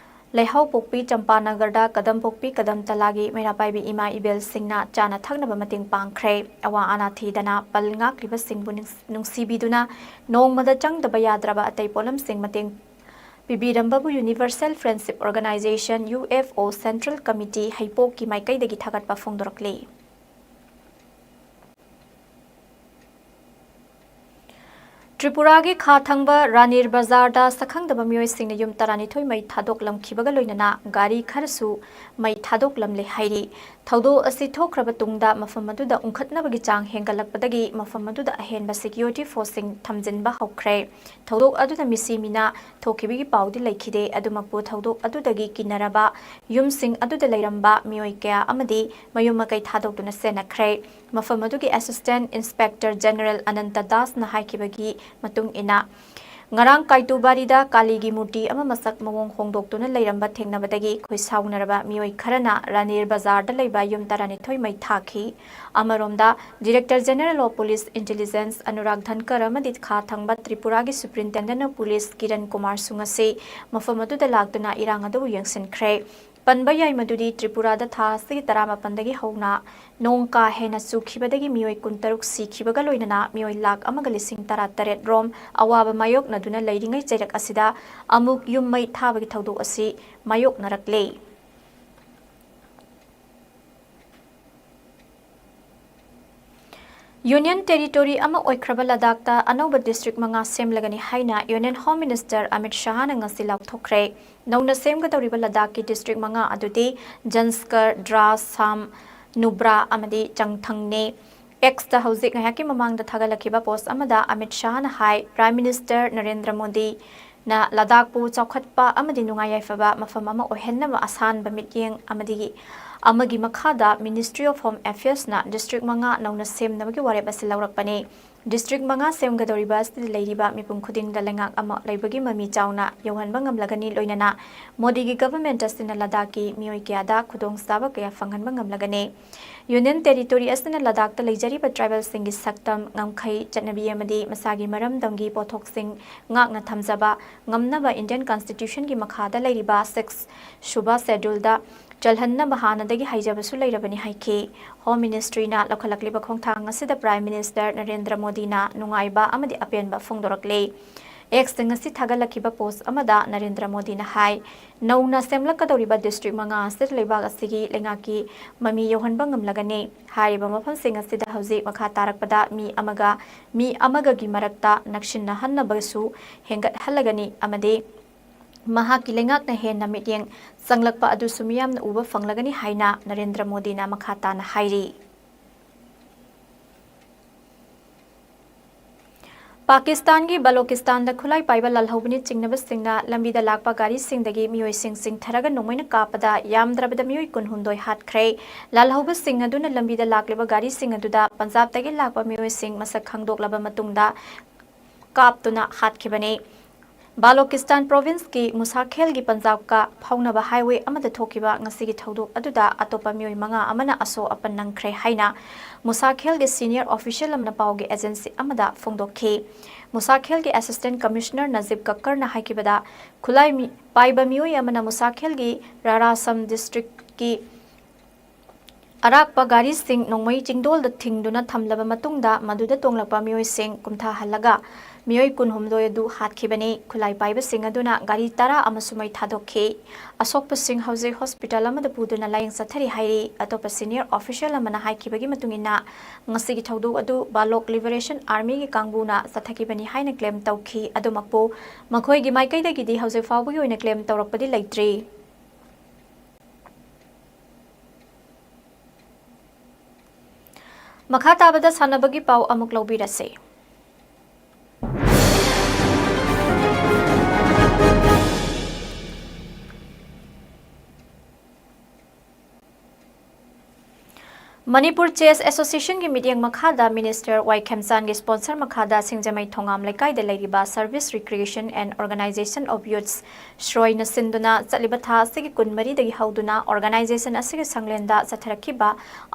ꯂꯩꯍꯥꯎꯄꯣꯛꯄꯤ ꯆꯝꯄꯥꯅꯒꯔꯗ ꯀꯗꯝ ꯄꯣꯛꯄꯤ ꯀꯗꯝ ꯇꯂꯥꯒꯤ ꯃꯩꯔꯥ ꯄꯥꯏꯕꯤ ꯏꯃꯥ ꯏꯕꯦꯜꯁꯤꯡꯅ ꯆꯥꯅ ꯊꯛꯅꯕ ꯃꯇꯦꯡ ꯄꯥꯡꯈ꯭ꯔꯦ꯫ ꯑꯋꯥ ꯑꯅꯥ ꯊꯤꯗꯅ ꯄꯜ ꯉꯥꯛꯂꯤꯕꯁꯤꯡꯕꯨ ꯅꯤꯡ-, ꯅꯨꯡꯁꯤꯕꯤꯗꯨꯅ ꯅꯣꯡꯃꯗ ꯆꯪꯗꯕ ꯌꯥꯗ꯭ꯔꯕ ꯑꯇꯩ ꯄꯣꯠꯂꯝꯁꯤꯡ ꯃꯇꯦꯡ ꯄꯤꯕꯤꯔꯝꯕꯕꯨ Universal Friendship Organization, U F O, Central Committee, ꯍꯩꯄꯣꯛꯀꯤ ꯃꯥꯏꯀꯩꯗꯒꯤ ꯊꯥꯒꯠꯄ ꯐꯣꯡꯗꯣꯔꯛꯂꯤ꯫ ꯇ꯭ꯔꯤꯄꯨꯔꯥꯒꯤ ꯈꯥ ꯊꯪꯕ ꯔꯥꯅꯤꯔ ꯕꯖꯥꯔꯗ ꯁꯛꯈꯪꯗꯕ ꯃꯤꯑꯣꯏꯁꯤꯡꯅ ꯌꯨꯝ ꯇꯔꯥꯅꯤꯊꯣꯏ ꯃꯩ ꯊꯥꯗꯣꯛꯂꯝꯈꯤꯕꯒ ꯂꯣꯏꯅꯅ ꯒꯥꯔꯤ ꯈꯔꯁꯨ ꯃꯩ ꯊꯥꯗꯣꯛꯂꯝꯂꯦ ꯍꯥꯏꯔꯤ꯫ ꯊꯧꯗꯣꯛ ꯑꯁꯤ ꯊꯣꯛꯈ꯭ꯔꯕ ꯇꯨꯡꯗ ꯃꯐꯝ ꯑꯗꯨꯗ ꯎꯪꯈꯠꯅꯕꯒꯤ ꯆꯥꯡ ꯍꯦꯟꯒꯠꯂꯛꯄꯗꯒꯤ ꯃꯐꯝ ꯑꯗꯨꯗ ꯑꯍꯦꯟꯕ ꯁꯦꯀ꯭ꯌꯨꯔꯤꯇꯤ ꯐꯣꯔꯁꯁꯤꯡ ꯊꯝꯖꯤꯟꯕ ꯍꯧꯈ꯭ꯔꯦ꯫ ꯊꯧꯗꯣꯛ ꯑꯗꯨꯗ ꯃꯤꯁꯤ ꯃꯤꯅꯥ ꯊꯣꯛꯈꯤꯕꯒꯤ ꯄꯥꯎꯗꯤ ꯂꯩꯈꯤꯗꯦ꯫ ꯑꯗꯨꯃꯛꯄꯨ ꯊꯧꯗꯣꯛ ꯑꯗꯨꯗꯒꯤ ꯀꯤꯅꯔꯕ ꯌꯨꯝꯁꯤꯡ ꯑꯗꯨꯗ ꯂꯩꯔꯝꯕ ꯃꯤꯑꯣꯏ ꯀꯌꯥ ꯑꯃꯗꯤ ꯃꯌꯨꯝ ꯃꯀꯩ ꯊꯥꯗꯣꯛꯇꯨꯅ ꯆꯦꯟꯅꯈ꯭ꯔꯦ꯫ ꯃꯐꯝ ꯑꯗꯨꯒꯤ Assistant Inspector General ꯑꯅꯟꯇ ꯗꯥꯁꯅ ꯍꯥꯏꯈꯤꯕꯒꯤ ꯃꯇꯨꯡ ꯏꯟꯅ, ꯉꯔꯥꯡ ꯀꯥꯏꯇꯨꯕꯥꯔꯤꯗ ꯀꯥꯂꯤꯒꯤ ꯃꯨꯔꯇꯤ ꯑꯃ ꯃꯁꯛ ꯃꯑꯣꯡ ꯍꯣꯡꯗꯣꯛꯇꯨꯅ ꯂꯩꯔꯝꯕ ꯊꯦꯡꯅꯕꯗꯒꯤ ꯈꯣꯏꯁꯥꯎꯅꯔꯕ ꯃꯤꯑꯣꯏ ꯈꯔꯅ ꯔꯥꯅꯤꯔ ꯕꯖꯥꯔꯗ ꯂꯩꯕ ꯌꯨꯝ ꯇꯔꯥꯅꯤꯊꯣꯏ ꯃꯩ ꯊꯥꯈꯤ꯫ ꯑꯃꯔꯣꯝꯗ, Director General of Police Intelligence Anurag ꯙꯟꯀꯔ ꯑꯃꯗꯤ ꯈꯥ ꯊꯪꯕ ꯇ꯭ꯔꯤꯄꯨꯔꯥꯒꯤ Superintendent of Police ꯀꯤꯔꯟ ꯀꯨꯃꯥꯔꯁꯨ ꯉꯁꯤ ꯃꯐꯝ ꯑꯗꯨꯗ ꯂꯥꯛꯇꯨꯅ ꯏꯔꯥꯡ ꯑꯗꯨꯕꯨ ꯌꯦꯡꯁꯤꯟꯈ꯭ꯔꯦ꯫ ꯄꯟꯕ ꯌꯥꯏ ꯃꯗꯨꯗꯤ ꯇ꯭ꯔꯤꯄꯨꯔꯥꯗ ꯊꯥ ꯑꯁꯤꯒꯤ ꯇꯔꯥꯃꯥꯄꯟꯗꯒꯤ ꯍꯧꯅ ꯅꯣꯡ ꯀꯥ ꯍꯦꯟꯅ ꯆꯨꯈꯤꯕꯗꯒꯤ ꯃꯤꯑꯣꯏ ꯀꯨꯟꯇꯔꯨꯛ ꯁꯤꯈꯤꯕꯒ ꯂꯣꯏꯅꯅ ꯃꯤꯑꯣꯏ ꯂꯥꯈ ꯑꯃꯒ ꯂꯤꯁꯤꯡ ꯇꯔꯥꯇꯔꯦꯠ ꯔꯣꯝ ꯑꯋꯥꯕ ꯃꯥꯌꯣꯛꯅꯗꯨꯅ ꯂꯩꯔꯤꯉꯩ ꯆꯩꯔꯛ ꯑꯁꯤꯗ ꯑꯃꯨꯛ ꯌꯨꯝ ꯃꯩ ꯊꯥꯕꯒꯤ ꯊꯧꯗꯣꯛ ꯑꯁꯤ ꯃꯥꯌꯣꯛꯅꯔꯛꯂꯦ꯫ Union Territory ꯑꯃ ꯑꯣꯏꯈ꯭ꯔꯕ ꯂꯗꯥꯈꯇ ꯑꯅꯧꯕ district ꯃꯉꯥ ꯁꯦꯝꯂꯒꯅꯤ ꯍꯥꯏꯅ Union Home Minister ꯑꯃꯤꯠ ꯁꯍꯥꯅ ꯉꯁꯤ ꯂꯥꯎꯊꯣꯛꯈ꯭ꯔꯦ꯫ ꯅꯧꯅ ꯁꯦꯝꯒꯗꯧꯔꯤꯕ ꯂꯗꯥꯈꯀꯤ district ꯃꯉꯥ ꯑꯗꯨꯗꯤ ꯖꯟꯁꯀꯔ, ꯗ꯭ꯔꯥꯁ, ꯁꯥꯝ, ꯅꯨꯕ꯭ꯔꯥ ꯑꯃꯗꯤ ꯆꯪꯊꯪꯅꯤ꯫ X ꯇ ꯍꯧꯖꯤꯛ ꯉꯥꯏꯍꯥꯛꯀꯤ ꯃꯃꯥꯡꯗ ꯊꯥꯒꯠꯂꯛꯈꯤꯕ post ꯑꯃꯗ ꯑꯃꯤꯠ ꯁꯍꯥꯅ ꯍꯥꯏ, Prime Minister ꯅꯔꯦꯟꯗ꯭ꯔ ꯃꯣꯗꯤ ꯅ ꯂꯗꯥꯈꯄꯨ ꯆꯥꯎꯈꯠꯄ ꯑꯃꯗꯤ ꯅꯨꯡꯉꯥꯏ ꯌꯥꯏꯐꯕ ꯃꯐꯝ ꯑꯃ ꯑꯣꯏꯍꯟꯅꯕ ꯑꯁꯥꯟꯕ ꯃꯤꯠꯌꯦꯡ ꯑꯃꯗꯤ ꯑꯃꯒꯤ ꯃꯈꯥꯗ Ministry of Home Affairs ꯅ district ꯃꯉꯥ ꯅꯧꯅ ꯁꯦꯝꯅꯕꯒꯤ ꯋꯥꯔꯦꯞ ꯑꯁꯤ ꯂꯧꯔꯛꯄꯅꯤ꯫ District ꯃꯉꯥ ꯁꯦꯝꯒꯗꯧꯔꯤꯕ ꯑꯁꯤꯗ ꯂꯩꯔꯤꯕ ꯃꯤꯄꯨꯝ ꯈꯨꯗꯤꯡꯗ ꯂꯩꯉꯥꯛ ꯑꯃ ꯂꯩꯕꯒꯤ ꯃꯃꯤ ꯆꯥꯎꯅ ꯌꯧꯍꯟꯕ ꯉꯝꯂꯒꯅꯤ, ꯂꯣꯏꯅꯅ ꯃꯣꯗꯤꯒꯤ government ꯑꯁꯤꯅ ꯂꯗꯥꯈꯀꯤ ꯃꯤꯑꯣꯏ ꯀꯌꯥꯗ ꯈꯨꯗꯣꯡꯆꯥꯕ ꯀꯌꯥ ꯐꯪꯍꯟꯕ ꯉꯝꯂꯒꯅꯤ꯫ Union Territory ꯑꯁꯤꯅ ꯂꯗꯥꯈꯇ ꯂꯩꯖꯔꯤꯕ tribal ꯁꯤꯡꯒꯤ ꯁꯛꯇꯝ, ꯉꯝꯈꯩ, ꯆꯠꯅꯕꯤ ꯑꯃꯗꯤ ꯃꯁꯥꯒꯤ ꯃꯔꯝꯗꯝꯒꯤ ꯄꯣꯠꯊꯣꯛꯁꯤꯡ ꯉꯥꯛꯅ ꯊꯝꯖꯕ ꯉꯝꯅꯕ Indian Constitution ꯒꯤ ꯃꯈꯥꯗ ꯂꯩꯔꯤꯕ six ꯁꯨꯕ schedule ꯗ ꯆꯜꯍꯟꯅꯕ ꯍꯥꯟꯅꯗꯒꯤ ꯍꯥꯏꯖꯕꯁꯨ ꯂꯩꯔꯕꯅꯤ ꯍꯥꯏꯈꯤ꯫ Home Ministry ꯅ ꯂꯧꯈꯠꯂꯛꯂꯤꯕ ꯈꯣꯡꯊꯥꯡ ꯑꯁꯤꯗ Prime Minister ꯅꯔꯦꯟꯗ꯭ꯔ ꯃꯣꯗꯤꯅ ꯅꯨꯡꯉꯥꯏꯕ ꯑꯃꯗꯤ ꯑꯄꯦꯟꯕ ꯐꯣꯡꯗꯣꯔꯛꯂꯦ꯫ X ꯇ ꯉꯁꯤ ꯊꯥꯒꯠꯂꯛꯈꯤꯕ post ꯑꯃꯗ ꯅꯔꯦꯟꯗ꯭ꯔ ꯃꯣꯗꯤꯅ ꯍꯥꯏ, ꯅꯧꯅ ꯁꯦꯝꯂꯛꯀꯗꯧꯔꯤꯕ district ꯃꯉꯥ ꯑꯁꯤꯗ ꯂꯩꯕꯥꯛ ꯑꯁꯤꯒꯤ ꯂꯩꯉꯥꯛꯀꯤ ꯃꯃꯤ ꯌꯧꯍꯟꯕ ꯉꯝꯂꯒꯅꯤ꯫ ꯍꯥꯏꯔꯤꯕ ꯃꯐꯝꯁꯤꯡ ꯑꯁꯤꯗ ꯍꯧꯖꯤꯛ ꯃꯈꯥ ꯇꯥꯔꯛꯄꯗ ꯃꯤ ꯑꯃꯒ ꯃꯤ ꯑꯃꯒꯒꯤ ꯃꯔꯛꯇ ꯅꯛꯁꯤꯟꯅꯍꯟꯅꯕꯁꯨ ꯍꯦꯟꯒꯠꯍꯜꯂꯒꯅꯤ ꯑꯃꯗꯤ ꯃꯍꯥꯛꯀꯤ ꯂꯩꯉꯥꯛꯅ ꯍꯦꯟꯅ ꯃꯤꯠꯌꯦꯡ ꯆꯪꯂꯛꯄ ꯑꯗꯨꯁꯨ ꯃꯤꯌꯥꯝꯅ ꯎꯕ ꯐꯪꯂꯒꯅꯤ ꯍꯥꯏꯅ ꯅꯔꯦꯟꯗ꯭ꯔ ꯃꯣꯗꯤꯅ ꯃꯈꯥ ꯇꯥꯅ ꯍꯥꯏꯔꯤ꯫ ꯄꯥꯀꯤꯁꯇꯥꯟꯒꯤ ꯕꯂꯣꯀꯤꯁꯇꯥꯟꯗ ꯈꯨꯠꯂꯥꯏ ꯄꯥꯏꯕ ꯂꯥꯜꯍꯧꯕꯅꯤ ꯆꯤꯡꯅꯕꯁꯤꯡꯅ ꯂꯝꯕꯤꯗ ꯂꯥꯛꯄ ꯒꯥꯔꯤꯁꯤꯡꯗꯒꯤ ꯃꯤꯑꯣꯏꯁꯤꯡ ꯆꯤꯡꯊꯔꯒ ꯅꯣꯡꯃꯩꯅ ꯀꯥꯞꯄꯗ ꯌꯥꯝꯗ꯭ꯔꯕꯗ ꯃꯤꯑꯣꯏ ꯀꯨꯟꯍꯨꯝꯗꯣꯏ ꯍꯥꯠꯈ꯭ꯔꯦ꯫ ꯂꯥꯜꯍꯧꯕꯁꯤꯡ ꯑꯗꯨꯅ ꯂꯝꯕꯤꯗ ꯂꯥꯛꯂꯤꯕ ꯒꯥꯔꯤꯁꯤꯡ ꯑꯗꯨꯗ ꯄꯟꯖꯥꯕꯇꯒꯤ ꯂꯥꯛꯄ ꯃꯤꯑꯣꯏꯁꯤꯡ ꯃꯁꯛ ꯈꯪꯗꯣꯛꯂꯕ ꯃꯇꯨꯡꯗ ꯀꯥꯞꯇꯨꯅ ꯍꯥꯠꯈꯤꯕꯅꯤ꯫ ꯕꯥꯂꯣꯀꯤꯁꯇꯥꯟ ꯄ꯭ꯔꯣꯚꯤꯟꯁꯀꯤ ꯃꯨꯁꯥꯈꯦꯜꯒꯤ ꯄꯟꯖꯥꯕꯀ ꯐꯥꯎꯅꯕ ꯍꯥꯏꯋꯦ ꯑꯃꯗ ꯊꯣꯛꯈꯤꯕ ꯉꯁꯤꯒꯤ ꯊꯧꯗꯣꯛ ꯑꯗꯨꯗ ꯑꯇꯣꯞꯄ ꯃꯤꯑꯣꯏ ꯃꯉꯥ ꯑꯃꯅ ꯑꯁꯣꯛ ꯑꯄꯟ ꯅꯪꯈ꯭ꯔꯦ ꯍꯥꯏꯅ ꯃꯨꯁꯥꯈꯦꯜꯒꯤ senior official ꯑꯃꯅ ꯄꯥꯎꯒꯤ agency ꯑꯃꯗ ꯐꯣꯡꯗꯣꯛꯈꯤ꯫ ꯃꯨꯁꯥꯈꯦꯜꯒꯤ Assistant Commissioner ꯅꯖꯤꯕ ꯀꯛꯀꯔꯅ ꯍꯥꯏꯈꯤꯕꯗ, ꯈꯨꯠꯂꯥꯏ ꯃꯤ-, ꯄꯥꯏꯕ ꯃꯤꯑꯣꯏ ꯑꯃꯅ ꯃꯨꯁꯥꯈꯦꯜꯒꯤ ꯔꯥꯔꯥꯁꯝ districtꯀꯤ ꯑꯔꯥꯛꯄ ꯒꯥꯔꯤꯁꯤꯡ ꯅꯣꯡꯃꯩ ꯆꯤꯡꯗꯣꯜꯗ ꯊꯤꯡꯗꯨꯅ ꯊꯝꯂꯕ ꯃꯇꯨꯡꯗ, ꯃꯗꯨꯗ ꯇꯣꯡꯂꯛꯄ ꯃꯤꯑꯣꯏꯁꯤꯡ ꯀꯨꯝꯊꯍꯜꯂꯒ ꯃꯤꯑꯣꯏ ꯀꯨꯟꯍꯨꯝꯗꯣꯏ ꯑꯗꯨ ꯍꯥꯠꯈꯤꯕꯅꯤ꯫ ꯈꯨꯠꯂꯥꯏ ꯄꯥꯏꯕꯁꯤꯡ ꯑꯗꯨꯅ ꯒꯥꯔꯤ ꯇꯔꯥ ꯑꯃꯁꯨ ꯃꯩ ꯊꯥꯗꯣꯛꯈꯤ꯫ ꯑꯁꯣꯛꯄꯁꯤꯡ ꯍꯧꯖꯤꯛ hospital ꯑꯃꯗ ꯄꯨꯗꯨꯅ ꯂꯥꯌꯦꯡ ꯆꯠꯊꯔꯤ ꯍꯥꯏꯔꯤ꯫ ꯑꯇꯣꯞꯄ senior official ꯑꯃꯅ ꯍꯥꯏꯈꯤꯕꯒꯤ ꯃꯇꯨꯡ ꯏꯟꯅ, ꯉꯁꯤꯒꯤ ꯊꯧꯗꯣꯛ ꯑꯗꯨ ꯕꯥꯂꯣꯛ Liberation Armyꯒꯤ ꯀꯥꯡꯕꯨꯅ ꯆꯠꯊꯈꯤꯕꯅꯤ ꯍꯥꯏꯅ claim ꯇꯧꯈꯤ꯫ ꯑꯗꯨꯃꯛꯄꯨ ꯃꯈꯣꯏꯒꯤ ꯃꯥꯏꯀꯩꯗꯒꯤꯗꯤ ꯍꯧꯖꯤꯛ ꯐꯥꯎꯕꯒꯤ ꯑꯣꯏꯅ claim ꯇꯧꯔꯛꯄꯗꯤ ꯂꯩꯇ꯭ꯔꯤ꯫ ꯃꯈꯥ ꯇꯥꯕꯗ ꯁꯥꯟꯅꯕꯒꯤ ꯄꯥꯎ ꯑꯃꯨꯛ ꯂꯧꯕꯤꯔꯁꯤ꯫ ꯃꯅꯤꯄꯨꯔ Chess Associationꯒꯤ ꯃꯤꯠꯌꯦꯡ ꯃꯈꯥꯗ Minister ꯋꯥꯏ ꯈꯦꯝꯆꯥꯟꯒꯤ sponsor ꯃꯈꯥꯗ ꯁꯤꯡꯖꯃꯩ ꯊꯣꯉꯥꯝ ꯂꯩꯀꯥꯏꯗ ꯂꯩꯔꯤꯕ Service Recreation and Organization of Youths ꯁ꯭ꯔꯣꯏꯅ ꯁꯤꯟꯗꯨꯅ ꯆꯠꯂꯤꯕ ꯊꯥ ꯑꯁꯤꯒꯤ ꯀꯨꯟꯃꯔꯤꯗꯒꯤ ꯍꯧꯗꯨꯅ organization ꯑꯁꯤꯒꯤ ꯁꯪꯂꯦꯟꯗ ꯆꯠꯊꯔꯛꯈꯤꯕ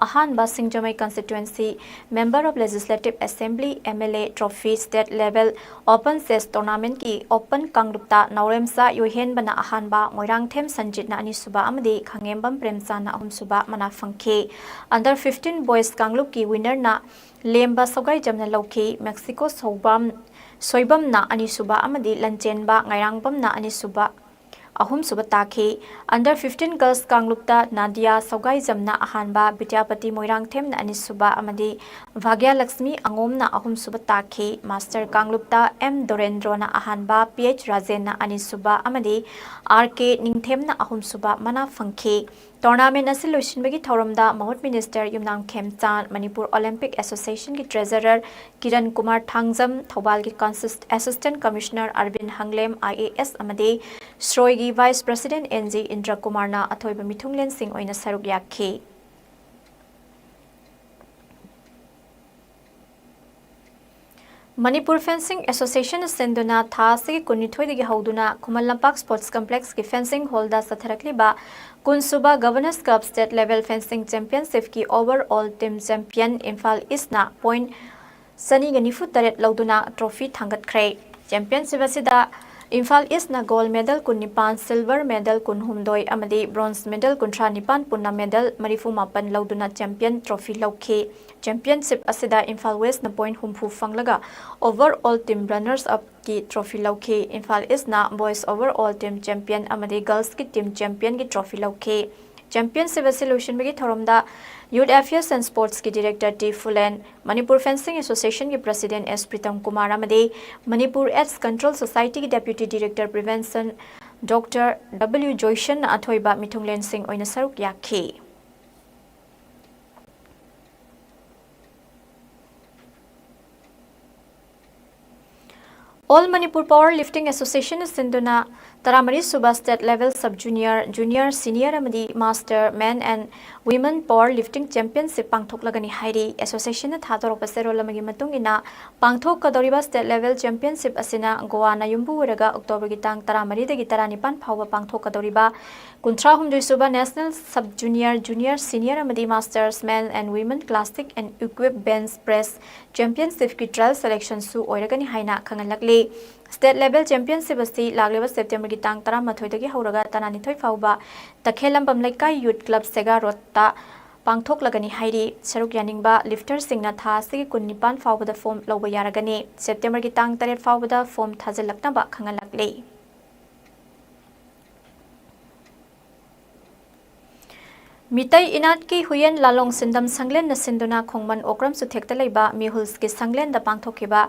ꯑꯍꯥꯟꯕ ꯁꯤꯡꯖꯃꯩ constituency Member of Legislative Assembly, MLA trophy, state level open chess tournamentꯀꯤ open ꯀꯥꯡꯂꯨꯞꯇ ꯅꯥꯎꯔꯦꯝꯆꯥ ꯌꯣꯏꯍꯦꯟꯕꯅ ꯑꯍꯥꯟꯕ, ꯃꯣꯏꯔꯥꯡꯊꯦꯝ ꯁꯟꯖꯤꯠꯅ ꯑꯅꯤꯁꯨꯕ ꯑꯃꯗꯤ ꯈꯥꯉꯦꯝꯕꯝ ꯄ꯭ꯔꯦꯝꯆꯥꯟꯅ ꯑꯍꯨꯝꯁꯨꯕ ꯃꯅꯥ ꯐꯪꯈꯤ꯫ Under fifteen boys ꯀꯥꯡꯂꯨꯞꯀꯤ winnerꯅ ꯂꯦꯝꯕ ꯁꯧꯒꯥꯏꯖꯝꯅ ꯂꯧꯈꯤ꯫ ꯃꯦꯛꯁꯤꯀꯣ ꯁꯧꯕꯥꯝ-, ꯁꯣꯏꯕꯝꯅ ꯑꯅꯤꯁꯨꯕ ꯑꯃꯗꯤ ꯂꯟꯆꯦꯟꯕ ꯉꯥꯏꯔꯥꯡꯕꯝꯅ ꯑꯅꯤꯁꯨꯕ, ꯑꯍꯨꯝꯁꯨꯕ ꯇꯥꯈꯤ꯫ Under fifteen girls ꯀꯥꯡꯂꯨꯞꯇ ꯅꯥꯗꯤꯌꯥ ꯁꯧꯒꯥꯏꯖꯝꯅ ꯑꯍꯥꯟꯕ, ꯕꯤꯗ꯭ꯌꯥꯄꯇꯤ ꯃꯣꯏꯔꯥꯡꯊꯦꯝꯅ ꯑꯅꯤꯁꯨꯕ ꯑꯃꯗꯤ ꯚꯥꯒ꯭ꯌꯂꯛꯁꯃꯤ ꯑꯉꯣꯝꯅ ꯑꯍꯨꯝꯁꯨꯕ ꯇꯥꯈꯤ꯫ Master ꯀꯥꯡꯂꯨꯞꯇ ꯑꯦꯝ ꯗꯣꯔꯦꯟꯗ꯭ꯔꯣꯅ ꯑꯍꯥꯟꯕ, ꯄꯤ ꯑꯩꯆ ꯔꯥꯖꯦꯟꯅ ꯑꯅꯤꯁꯨꯕ ꯑꯃꯗꯤ ꯑꯥꯔ ꯀꯦ ꯅꯤꯡꯊꯦꯝꯅ ꯑꯍꯨꯝꯁꯨꯕ ꯃꯅꯥ ꯐꯪꯈꯤ꯫ Tournament ꯑꯁꯤ ꯂꯣꯏꯁꯤꯟꯕꯒꯤ ꯊꯧꯔꯝꯗ ꯃꯍꯨꯠ Minister ꯌꯨꯝꯅꯥꯝ ꯈꯦꯝꯆꯥꯟ, Manipur Olympic Associationꯒꯤ Treasurer Kiran Kumar Thangjam, ꯊꯧꯕꯥꯜꯒꯤ Consist-, Assistant Commissioner ꯑꯔꯕꯤꯟ ꯍꯪꯂꯦꯝ, IAS, ꯑꯃꯗꯤ ꯁ꯭ꯔꯣꯏꯒꯤ Vice President ꯑꯦꯟ ꯖꯤ ꯏꯟꯗ꯭ꯔ ꯀꯨꯃꯥꯔꯅ ꯑꯊꯣꯏꯕ ꯃꯤꯊꯨꯡꯂꯦꯟꯁꯤꯡ ꯑꯣꯏꯅ ꯁꯔꯨꯛ ꯌꯥꯈꯤ꯫ Manipur Fencing Association ꯁꯤꯟꯗꯨꯅ ꯊꯥ ꯑꯁꯤꯒꯤ ꯀꯨꯟꯅꯤꯊꯣꯏꯗꯒꯤ ꯍꯧꯗꯨꯅ ꯈꯨꯃꯟ ꯂꯝꯄꯥꯛ Sports Complex ꯀꯤ fencing hall ꯗ ꯆꯠꯊꯔꯛꯂꯤꯕ ꯀꯨꯟꯁꯨꯕ Governors Cup State Level Fencing Championship ꯀꯤ overall team champion Imphal East ꯅ point ꯆꯅꯤꯒ ꯅꯤꯐꯨ ꯇꯔꯦꯠ ꯂꯧꯗꯨꯅ trophy ꯊꯥꯡꯒꯠꯈ꯭ꯔꯦ꯫ Championship ꯑꯁꯤꯗ ꯏꯝꯐꯥꯜ East ꯅ gold medal ꯀꯨꯟꯅꯤꯄꯥꯟ, silver medal ꯀꯨꯟꯍꯨꯝꯗꯣꯏ ꯑꯃꯗꯤ bronze medal ꯀꯨꯟꯊ꯭ꯔꯥ ꯅꯤꯄꯥꯟ ꯄꯨꯟꯅ medal ꯃꯔꯤꯐꯨ ꯃꯥꯄꯟ ꯂꯧꯗꯨꯅ champion trophy ꯂꯧꯈꯤ꯫ Championship ꯑꯁꯤꯗ ꯏꯝꯐꯥꯜ West ꯅ point ꯍꯨꯝꯐꯨ ꯐꯪꯂꯒ overall team runners up ꯀꯤ trophy ꯂꯧꯈꯤ꯫ ꯏꯝꯐꯥꯜ East ꯅ boys overall team champion ꯑꯃꯗꯤ girls ꯀꯤ team champion ꯒꯤ trophy ꯂꯧꯈꯤ꯫ Championship ꯑꯁꯤ ꯂꯣꯏꯁꯤꯟꯕꯒꯤ ꯊꯧꯔꯝꯗ Youth Affairs and Sports ꯀꯤ Director T Phulen, Manipur Fencing Association ꯒꯤ President ꯑꯦꯁ ꯄ꯭ꯔꯤꯇꯝ ꯀꯨꯃꯥꯔ ꯑꯃꯗꯤ Manipur AIDS Control Society ꯒꯤ Deputy Director Prevention Doctor W ꯖꯣꯏꯁꯟꯅ ꯑꯊꯣꯏꯕ ꯃꯤꯊꯨꯡꯂꯦꯟꯁꯤꯡ ꯑꯣꯏꯅ ꯁꯔꯨꯛ ꯌꯥꯈꯤ꯫ All Manipur Power Lifting Association ꯅ ꯁꯤꯟꯗꯨꯅ ꯇꯔꯥꯃꯔꯤ ꯁꯨꯕ State Level Sub Junior, Junior, Senior ꯑꯃꯗꯤ Master Men and Women Power Lifting Championship ꯄꯥꯡꯊꯣꯛꯂꯒꯅꯤ ꯍꯥꯏꯔꯤ꯫ Association ꯅ ꯊꯥꯗꯣꯔꯛꯄ ꯆꯦꯔꯣꯜ ꯑꯃꯒꯤ ꯃꯇꯨꯡ ꯏꯟꯅ, ꯄꯥꯡꯊꯣꯛꯀꯗꯧꯔꯤꯕ State Level Championship ꯑꯁꯤꯅ ꯒꯣꯋꯥꯅ ꯌꯨꯝꯕꯨ ꯑꯣꯏꯔꯒ October ꯒꯤ ꯇꯥꯡ ꯇꯔꯥꯃꯔꯤꯗꯒꯤ ꯇꯔꯥꯅꯤꯄꯥꯟ ꯐꯥꯎꯕ ꯄꯥꯡꯊꯣꯛꯀꯗꯧꯔꯤꯕ ꯀꯨꯟꯊ꯭ꯔꯥꯍꯨꯝꯗꯣꯏ ꯁꯨꯕ National Sub Junior, Junior, Senior ꯑꯃꯗꯤ Masters Men and Women Classic and Equip Bench Press Championship ꯀꯤ trial selection ꯁꯨ ꯑꯣꯏꯔꯒꯅꯤ ꯍꯥꯏꯅ ꯈꯪꯍꯜꯂꯛꯂꯤ꯫ State Level Championship ꯑꯁꯤ ꯂꯥꯛꯂꯤꯕ September ꯒꯤ ꯇꯥꯡ ꯇꯔꯥꯃꯥꯊꯣꯏꯗꯒꯤ ꯍꯧꯔꯒ ꯇꯔꯥꯅꯤꯊꯣꯏ ꯐꯥꯎꯕ ꯇꯈꯦꯜꯂꯝꯕꯝ ꯂꯩꯀꯥꯏ Youth Club ꯁꯦꯒꯥ Road ꯇ ꯄꯥꯡꯊꯣꯛꯂꯒꯅꯤ ꯍꯥꯏꯔꯤ꯫ ꯁꯔꯨꯛ ꯌꯥꯅꯤꯡꯕ lifter ꯁꯤꯡꯅ ꯊꯥ ꯑꯁꯤꯒꯤ ꯀꯨꯟꯅꯤꯄꯥꯟ ꯐꯥꯎꯕꯗ form ꯂꯧꯕ ꯌꯥꯔꯒꯅꯤ꯫ September ꯒꯤ ꯇꯥꯡ ꯇꯔꯦꯠ ꯐꯥꯎꯕꯗ form ꯊꯥꯖꯤꯜꯂꯛꯅꯕ ꯈꯪꯍꯜꯂꯛꯂꯤ꯫ ꯃꯤꯇꯩ ꯏꯅꯥꯠꯀꯤ ꯍꯨꯏꯌꯦꯟ ꯂꯥꯂꯣꯡ ꯁꯤꯟꯗꯝ ꯁꯪꯂꯦꯟꯅ ꯁꯤꯟꯗꯨꯅ ꯈꯣꯡꯃꯟ ꯑꯣꯀ꯭ꯔꯝ ꯆꯨꯊꯦꯛꯇ ꯂꯩꯕ ꯃꯤꯍꯨꯜꯁꯀꯤ ꯁꯪꯂꯦꯟꯗ ꯄꯥꯡꯊꯣꯛꯈꯤꯕ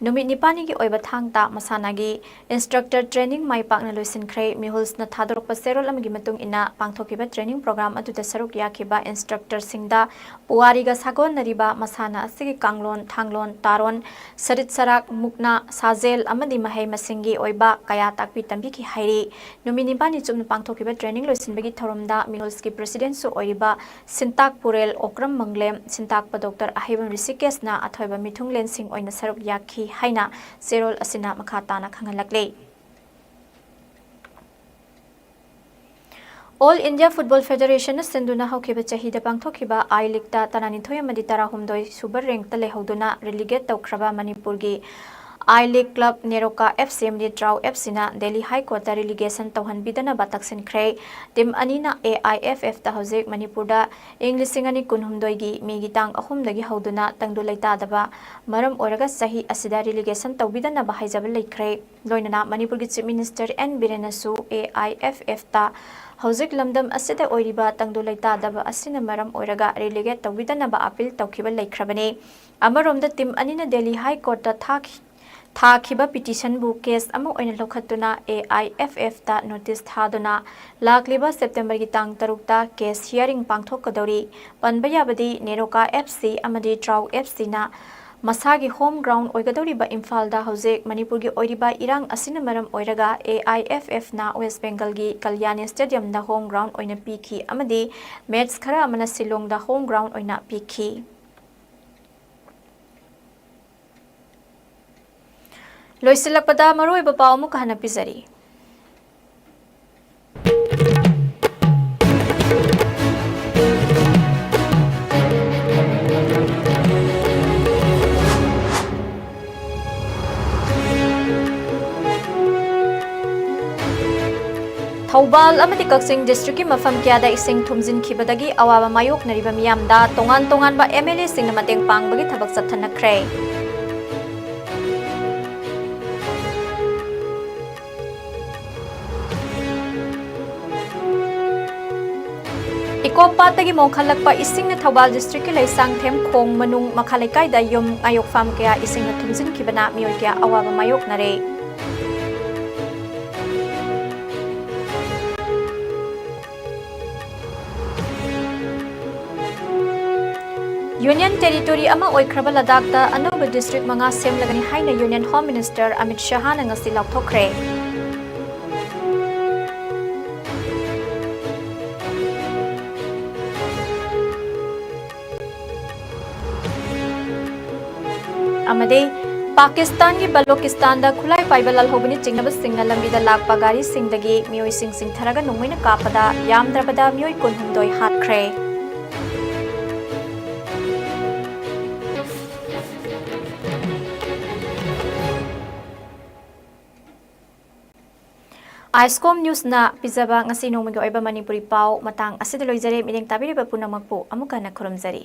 ꯅꯨꯃꯤꯠ ꯅꯤꯄꯥꯜꯅꯤꯒꯤ ꯑꯣꯏꯕ ꯊꯥꯡ ꯇꯥ ꯃꯁꯥꯟꯅꯒꯤ instructor training ꯃꯥꯏ ꯄꯥꯛꯅ ꯂꯣꯏꯁꯤꯟꯈ꯭ꯔꯦ꯫ ꯃꯤꯍꯨꯜꯁꯅ ꯊꯥꯗꯣꯔꯛꯄ ꯆꯦꯔꯣꯜ ꯑꯃꯒꯤ ꯃꯇꯨꯡ ꯏꯟꯅ, ꯄꯥꯡꯊꯣꯛꯈꯤꯕ training program ꯑꯗꯨꯗ ꯁꯔꯨꯛ ꯌꯥꯈꯤꯕ instructor ꯁꯤꯡꯗ ꯄꯨꯋꯥꯔꯤꯒ ꯁꯥꯒꯣꯟꯅꯔꯤꯕ ꯃꯁꯥꯟꯅ ꯑꯁꯤꯒꯤ ꯀꯥꯡꯂꯣꯟ, ꯊꯥꯡꯂꯣꯟ, ꯇꯥꯔꯣꯟ, ꯁꯔꯤꯠ ꯁꯔꯥꯛ, ꯃꯨꯛꯅꯥ, ꯁꯥꯖꯦꯜ ꯑꯃꯗꯤ ꯃꯍꯩ ꯃꯁꯤꯡꯒꯤ ꯑꯣꯏꯕ ꯀꯌꯥ ꯇꯥꯛꯄꯤ ꯇꯝꯕꯤꯈꯤ ꯍꯥꯏꯔꯤ꯫ ꯅꯨꯃꯤꯠ ꯅꯤꯄꯥꯜꯅꯤ ꯆꯨꯞꯅ ꯄꯥꯡꯊꯣꯛꯈꯤꯕ training ꯂꯣꯏꯁꯤꯟꯕꯒꯤ ꯊꯧꯔꯝꯗ ꯃꯤꯍꯨꯜꯁꯀꯤ president ꯁꯨ ꯑꯣꯏꯔꯤꯕ ꯁꯤꯟꯇꯥꯛ ꯄꯨꯔꯦꯜ ꯑꯣꯀ꯭ꯔꯝ ꯃꯪꯂꯦꯝ, ꯁꯤꯟꯇꯥꯛꯄ ꯗꯣꯛꯇꯔ ꯑꯍꯩꯕꯝ ꯔꯤꯁꯤꯀꯦꯁꯅ ꯑꯊꯣꯏꯕ ꯃꯤꯊꯨꯡꯂꯦꯟꯁꯤꯡ ꯑꯣꯏꯅ ꯁꯔꯨꯛ ꯌꯥꯈꯤ ꯍꯥꯏꯅ ꯆꯦꯔꯣꯜ ꯑꯁꯤꯅ ꯃꯈꯥ ꯇꯥꯅ ꯈꯪꯍꯜꯂꯛꯂꯤ꯫ All India Football Federation ꯅ ꯁꯤꯟꯗꯨꯅ ꯍꯧꯈꯤꯕ ꯆꯍꯤꯗ ꯄꯥꯡꯊꯣꯛꯈꯤꯕ I League ꯇ ꯇꯔꯥꯅꯤꯊꯣꯏ ꯑꯃꯗꯤ ꯇꯔꯥꯍꯨꯝꯗꯣꯏ ꯁꯨꯕ rank ꯇ ꯂꯩꯍꯧꯗꯨꯅ relegate ꯇꯧꯈ꯭ꯔꯕ ꯃꯅꯤꯄꯨꯔꯒꯤ I League club NEROCA F C ꯑꯃꯗꯤ ꯇ꯭ꯔꯥꯎ F C ꯅ Delhi High Court ꯇ relegation ꯇꯧꯍꯟꯕꯤꯗꯅꯕ ꯇꯛꯁꯤꯟꯈ꯭ꯔꯦ꯫ Team ꯑꯅꯤꯅ A I F F ꯇ ꯍꯧꯖꯤꯛ ꯃꯅꯤꯄꯨꯔꯗ ꯏꯪ ꯂꯤꯁꯤꯡ ꯑꯅꯤ ꯀꯨꯟꯍꯨꯝꯗꯣꯏꯒꯤ ꯃꯦꯒꯤ ꯇꯥꯡ ꯑꯍꯨꯝꯗꯒꯤ ꯍꯧꯗꯨꯅ ꯇꯪꯗꯨ ꯂꯩꯇꯥꯗꯕ ꯃꯔꯝ ꯑꯣꯏꯔꯒ ꯆꯍꯤ ꯑꯁꯤꯗ relegation ꯇꯧꯕꯤꯗꯅꯕ ꯍꯥꯏꯖꯕ ꯂꯩꯈ꯭ꯔꯦ꯫ ꯂꯣꯏꯅꯅ ꯃꯅꯤꯄꯨꯔꯒꯤ Chief Minister N ꯕꯤꯔꯦꯟꯅꯁꯨ A I F F ꯇ ꯍꯧꯖꯤꯛ ꯂꯝꯗꯝ ꯑꯁꯤꯗ ꯑꯣꯏꯔꯤꯕ ꯇꯪꯗꯨ ꯂꯩꯇꯥꯗꯕ ꯑꯁꯤꯅ ꯃꯔꯝ ꯑꯣꯏꯔꯒ relegate ꯇꯧꯕꯤꯗꯅꯕ appeal ꯇꯧꯈꯤꯕ ꯂꯩꯈ꯭ꯔꯕꯅꯤ꯫ ꯑꯃꯔꯣꯝꯗ team ꯑꯅꯤꯅ Delhi High Court ꯇ ꯊꯥꯈꯤ-, ꯊꯥꯈꯤꯕ petition ꯕꯨ case ꯑꯃ ꯑꯣꯏꯅ ꯂꯧꯈꯠꯇꯨꯅ A I F F ꯇ notice ꯊꯥꯗꯨꯅ ꯂꯥꯛꯂꯤꯕ September ꯒꯤ ꯇꯥꯡ ꯇꯔꯨꯛꯇ case hearing ꯄꯥꯡꯊꯣꯛꯀꯗꯧꯔꯤ꯫ ꯄꯟꯕ ꯌꯥꯕꯗꯤ ꯅꯦꯔꯣꯀꯥ F C ꯑꯃꯗꯤ ꯇ꯭ꯔꯥꯎ F C ꯅ ꯃꯁꯥꯒꯤ home ground ꯑꯣꯏꯒꯗꯧꯔꯤꯕ ꯏꯝꯐꯥꯜꯗ ꯍꯧꯖꯤꯛ ꯃꯅꯤꯄꯨꯔꯒꯤ ꯑꯣꯏꯔꯤꯕ ꯏꯔꯥꯡ ꯑꯁꯤꯅ ꯃꯔꯝ ꯑꯣꯏꯔꯒ A I F F ꯅ West Bengal ꯒꯤ ꯀꯜꯌꯥꯅꯤ Stadium ꯗ home ground ꯑꯣꯏꯅ ꯄꯤꯈꯤ ꯑꯃꯗꯤ match ꯈꯔ ꯑꯃꯅ ꯁꯤꯂꯣꯡꯗ home ground ꯑꯣꯏꯅ ꯄꯤꯈꯤ꯫ ꯂꯣꯏꯁꯤꯜꯂꯛꯄꯗ ꯃꯔꯨꯑꯣꯏꯕ ꯄꯥꯎ ꯑꯃꯨꯛꯀ ꯍꯟꯅ ꯄꯤꯖꯔꯤ꯫ ꯊꯧꯕꯥꯜ ꯑꯃꯗꯤ ꯀꯛꯆꯤꯡ district ꯀꯤ ꯃꯐꯝ ꯀꯌꯥꯗ ꯏꯁꯤꯡ ꯊꯨꯝꯖꯤꯟꯈꯤꯕꯗꯒꯤ ꯑꯋꯥꯕ ꯃꯥꯌꯣꯛꯅꯔꯤꯕ ꯃꯤꯌꯥꯝꯗ ꯇꯣꯉꯥꯟ ꯇꯣꯉꯥꯟꯕ M L A ꯁꯤꯡꯅ ꯃꯇꯦꯡ ꯄꯥꯡꯕꯒꯤ ꯊꯕꯛ ꯆꯠꯊꯅꯈ꯭ꯔꯦ꯫ ꯏꯀꯣꯞ ꯄꯥꯠꯇꯒꯤ ꯃꯣꯡꯈꯠꯂꯛꯄ ꯏꯁꯤꯡꯅ ꯊꯧꯕꯥꯜ district ꯀꯤ ꯂꯩꯁꯥꯡꯊꯦꯝ ꯈꯣꯡ ꯃꯅꯨꯡ ꯃꯈꯥ ꯂꯩꯀꯥꯏꯗ ꯌꯨꯝ, ꯉꯥꯌꯣꯛ farm ꯀꯌꯥ ꯏꯁꯤꯡꯅ ꯊꯨꯝꯖꯤꯟꯈꯤꯕꯅ ꯃꯤꯑꯣꯏ ꯀꯌꯥ ꯑꯋꯥꯕ ꯃꯥꯌꯣꯛꯅꯔꯦ꯫ Union territory ꯑꯃ ꯑꯣꯏꯈ꯭ꯔꯕ ꯂꯗꯥꯈꯇ ꯑꯅꯧꯕ district ꯃꯉꯥ ꯁꯦꯝꯂꯒꯅꯤ ꯍꯥꯏꯅ Union Home Minister ꯑꯃꯤꯠ ꯁꯍꯥꯅ ꯉꯁꯤ ꯂꯥꯎꯊꯣꯛꯈ꯭ꯔꯦ꯫ ꯑꯃꯗꯤ ꯄꯥꯀꯤꯁꯇꯥꯟꯒꯤ ꯕꯂꯣꯀꯤꯁꯇꯥꯟꯗ ꯈꯨꯠꯂꯥꯏ ꯄꯥꯏꯕ ꯂꯥꯜꯍꯧꯕꯅ ꯆꯤꯡꯅꯕꯁꯤꯡꯅ ꯂꯝꯕꯤꯗ ꯂꯥꯛꯄ ꯒꯥꯔꯤꯁꯤꯡꯗꯒꯤ ꯃꯤꯑꯣꯏꯁꯤꯡ ꯆꯤꯡꯊꯔꯒ ꯅꯣꯡꯃꯩꯅ ꯀꯥꯞꯄꯗ ꯌꯥꯝꯗ꯭ꯔꯕꯗ ꯃꯤꯑꯣꯏ ꯀꯨꯟꯍꯨꯝꯗꯣꯏ ꯍꯥꯠꯈ꯭ꯔꯦ꯫ ꯑꯥꯏꯁꯀꯣꯝ ꯅ꯭ꯌꯨꯁꯅ ꯄꯤꯖꯕ ꯉꯁꯤ ꯅꯣꯡꯃꯒꯤ ꯑꯣꯏꯕ ꯃꯅꯤꯄꯨꯔꯤ ꯄꯥꯎ ꯃꯇꯥꯡ ꯑꯁꯤꯗ ꯂꯣꯏꯖꯔꯦ꯫ ꯃꯤꯠꯌꯦꯡ ꯇꯥꯕꯤꯔꯤꯕ ꯄꯨꯝꯅꯃꯛꯄꯨ ꯑꯃꯨꯛ ꯍꯟꯅ ꯈꯨꯔꯨꯝꯖꯔꯤ꯫